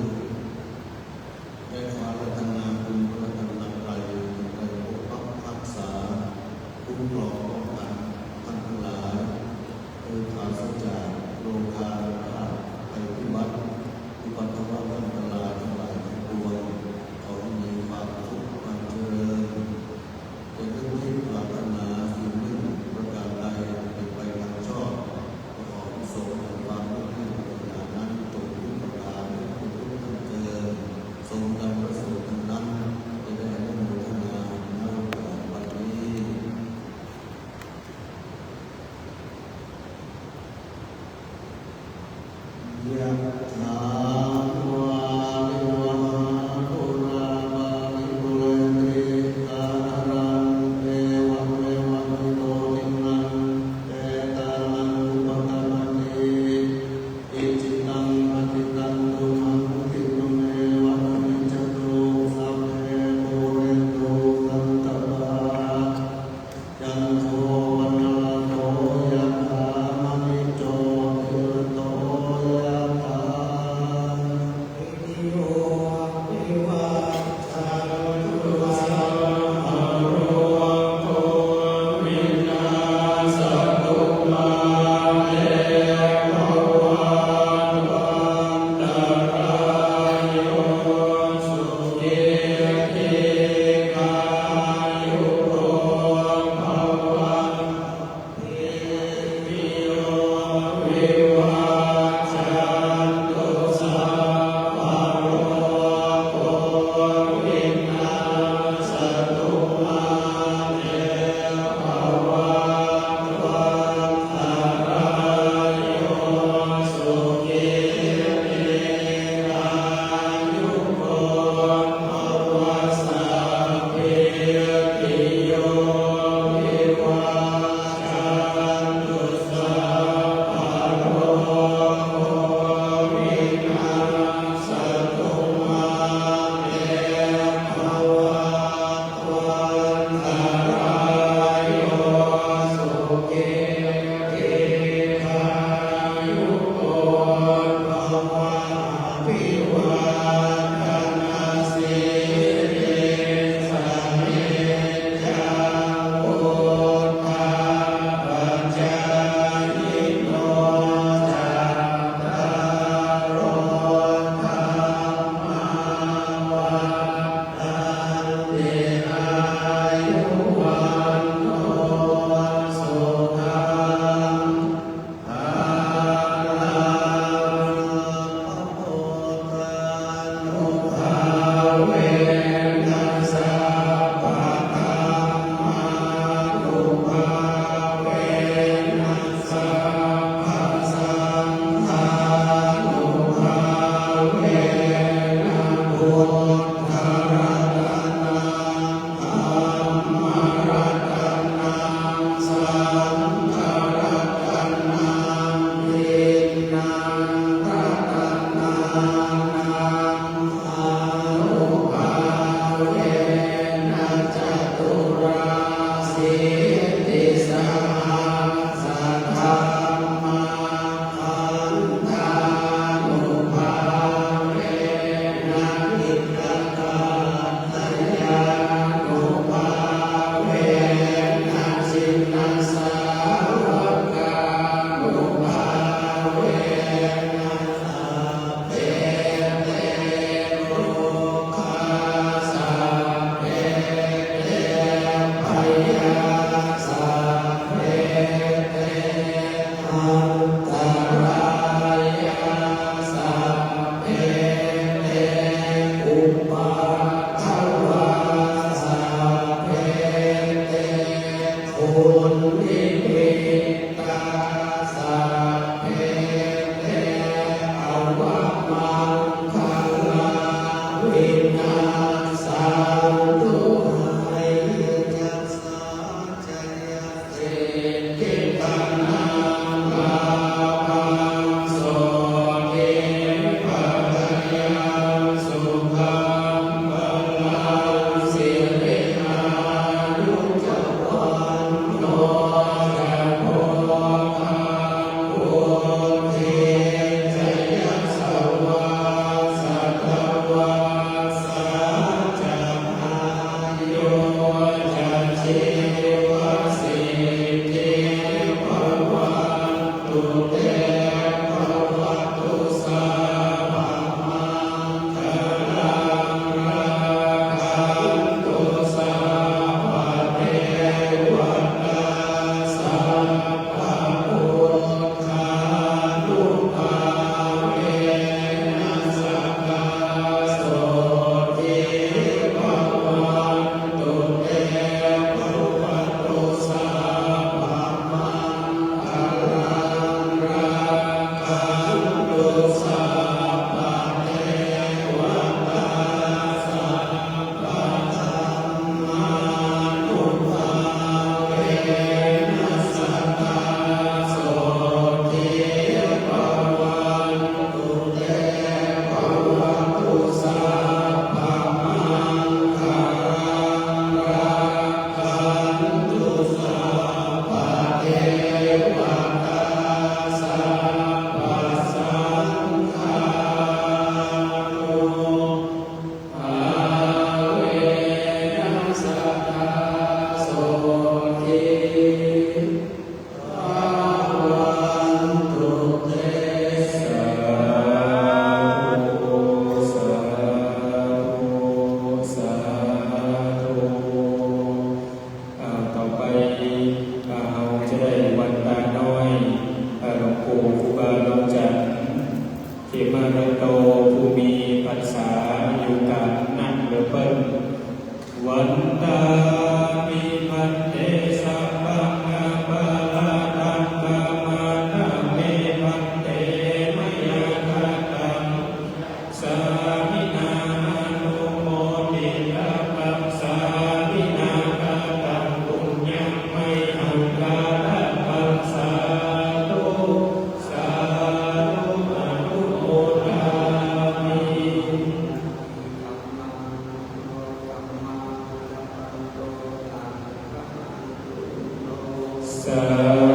Sādhu,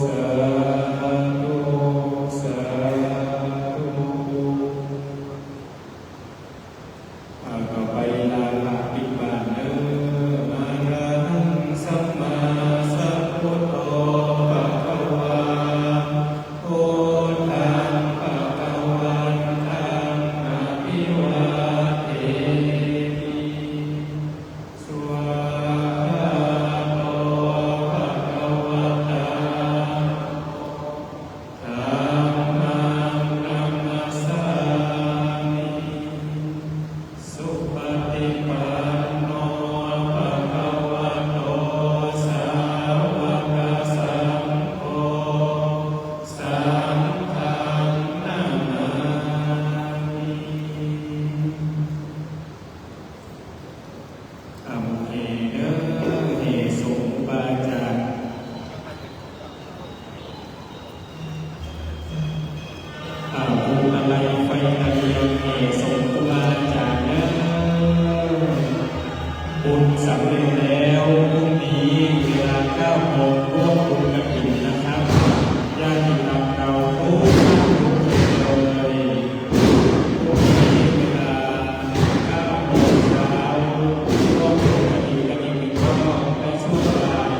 sādhu, sādhu. อ่า ต่อไปลาพระปิดบาทเด้อ Arahaṃ sammāsambuddho bhagavā, buddhaṃ bhagavantaṃ abhivādemi. Svākkhāto bhagavatā dhammaṃ namassāmi. Supaṭipanno bhagavato sāvakasaṅgho, saṅghaṃ namāmi. โอเคเด้อ ให้สงฆ์ครูบาอาจารย์ อ่า พวงมาลัยไฟตะเกียง ให้สงฆ์ครูบาอาจารย์เด้อ บุญสำเร็จแล้ว พรุ่งนี้เวลาเก้าโมงร่วมบุญกฐินนะครับ ญาติธรรมเราทุกท่านทุกคนเลย พรุ่งนี้เวลาเก้าโมงเช้า ร่วมบุญกฐินกันอีกหนึ่งรอบในช่วงบ่าย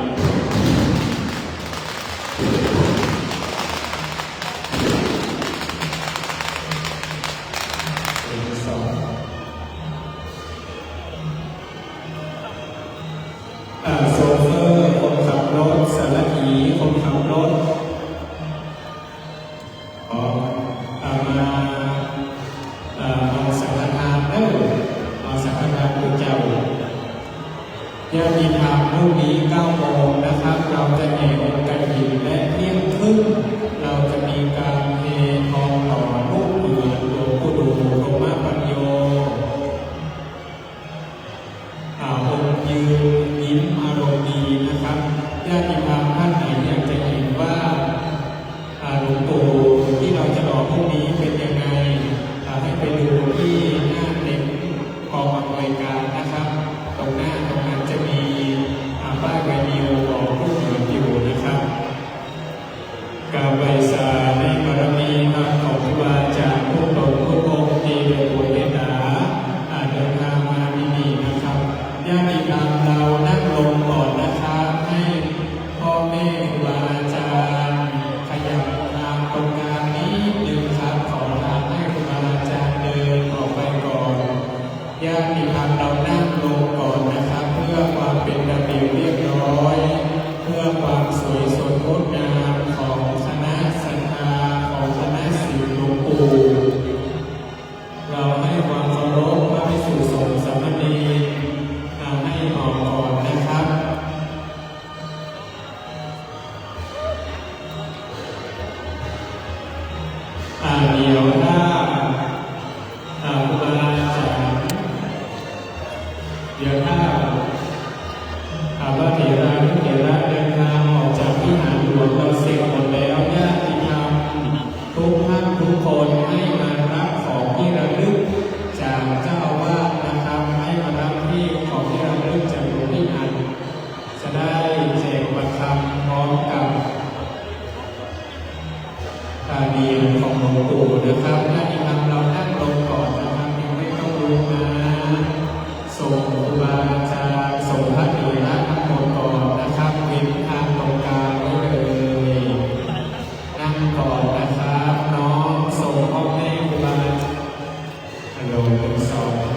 เอกสาร อ่า โชเฟอร์ คนขับรถ สารถี คนขับรถ ขอ อ่า มา อ่า เอาสังฆทานเด้อ เอาสังฆทานพระเจ้า ญาติธรรม พรุ่งนี้เก้าโมงนะครับ เราจะแห่องค์กฐิน และเที่ยงครึ่ง เราจะมีการเททองหล่อรูปเหมือนหลวงปู่ดู่ พรหมปัญโญ อ่า องค์ยืนยิ้มอารมณ์ดีนะครับ ญาติธรรมท่านไหนอยากจะเห็นว่า อ่า หลวงปู่ที่เราจะหล่อพรุ่งนี้เป็นยังไง อ่า ให้ไปดูที่หน้าเต็นท์กองอำนวยการนะครับ ตรงหน้าตรงนั้นจะมี อ่า ป้ายไวนิวบอกรูปเหมือนอยู่นะครับ กราบไหว้สาในบารมีธรรมของครูบาอาจารย์ทุกตนทุกองค์ที่ได้โปรดเมตตา อ่า เดินทางมาที่นี่นะครับ ญาติธรรมเรานั่งลงก่อนนะครับ ให้พ่อแม่ครูบาอาจารย์ขยับทางตรงกลางนิดนึงครับ ขอทางให้ครูบาอาจารย์เดินออกไปก่อน ญาติธรรมเรานั่งลงก่อนนะครับ เพื่อความเป็นระเบียบเรียบร้อย เพื่อความสวยสดงดงามของคณะศรัทธา ของคณะศิษย์หลวงปู่ เราให้ความเคารพพระภิกษุสงฆ์สามเณร อ่า ให้ออกก่อนนะครับ อ่า เดี๋ยวถ้า อ่า ครูบาอาจารย์ เดี๋ยวถ้า อ่า พระเถรานุเถระเดินทางออกจากวิหารหลวงเราเสร็จหมดแล้ว ญาติธรรมทุกท่านทุกคนให้มารับของที่ระลึกจากเจ้าอาวาสนะครับ ให้มารับที่ของที่ระลึกจากหลวงวิหาร จะได้แจกประคำพร้อมกับ อ่า เหรียญของหลวงปู่นะครับ ญาติธรรมเรานั่งลงก่อนนะครับ ยังไม่ต้องลุกนะ ส่งครูบาอาจารย์ ส่งพระเถระทั้งหมดก่อนนะครับ เว้นทางตรงกลางไว้เลย นั่งก่อนนะครับ น้อง ส่งพ่อแม่ครูบาอาจารย์ ฮัลโหล หนึ่ง สอง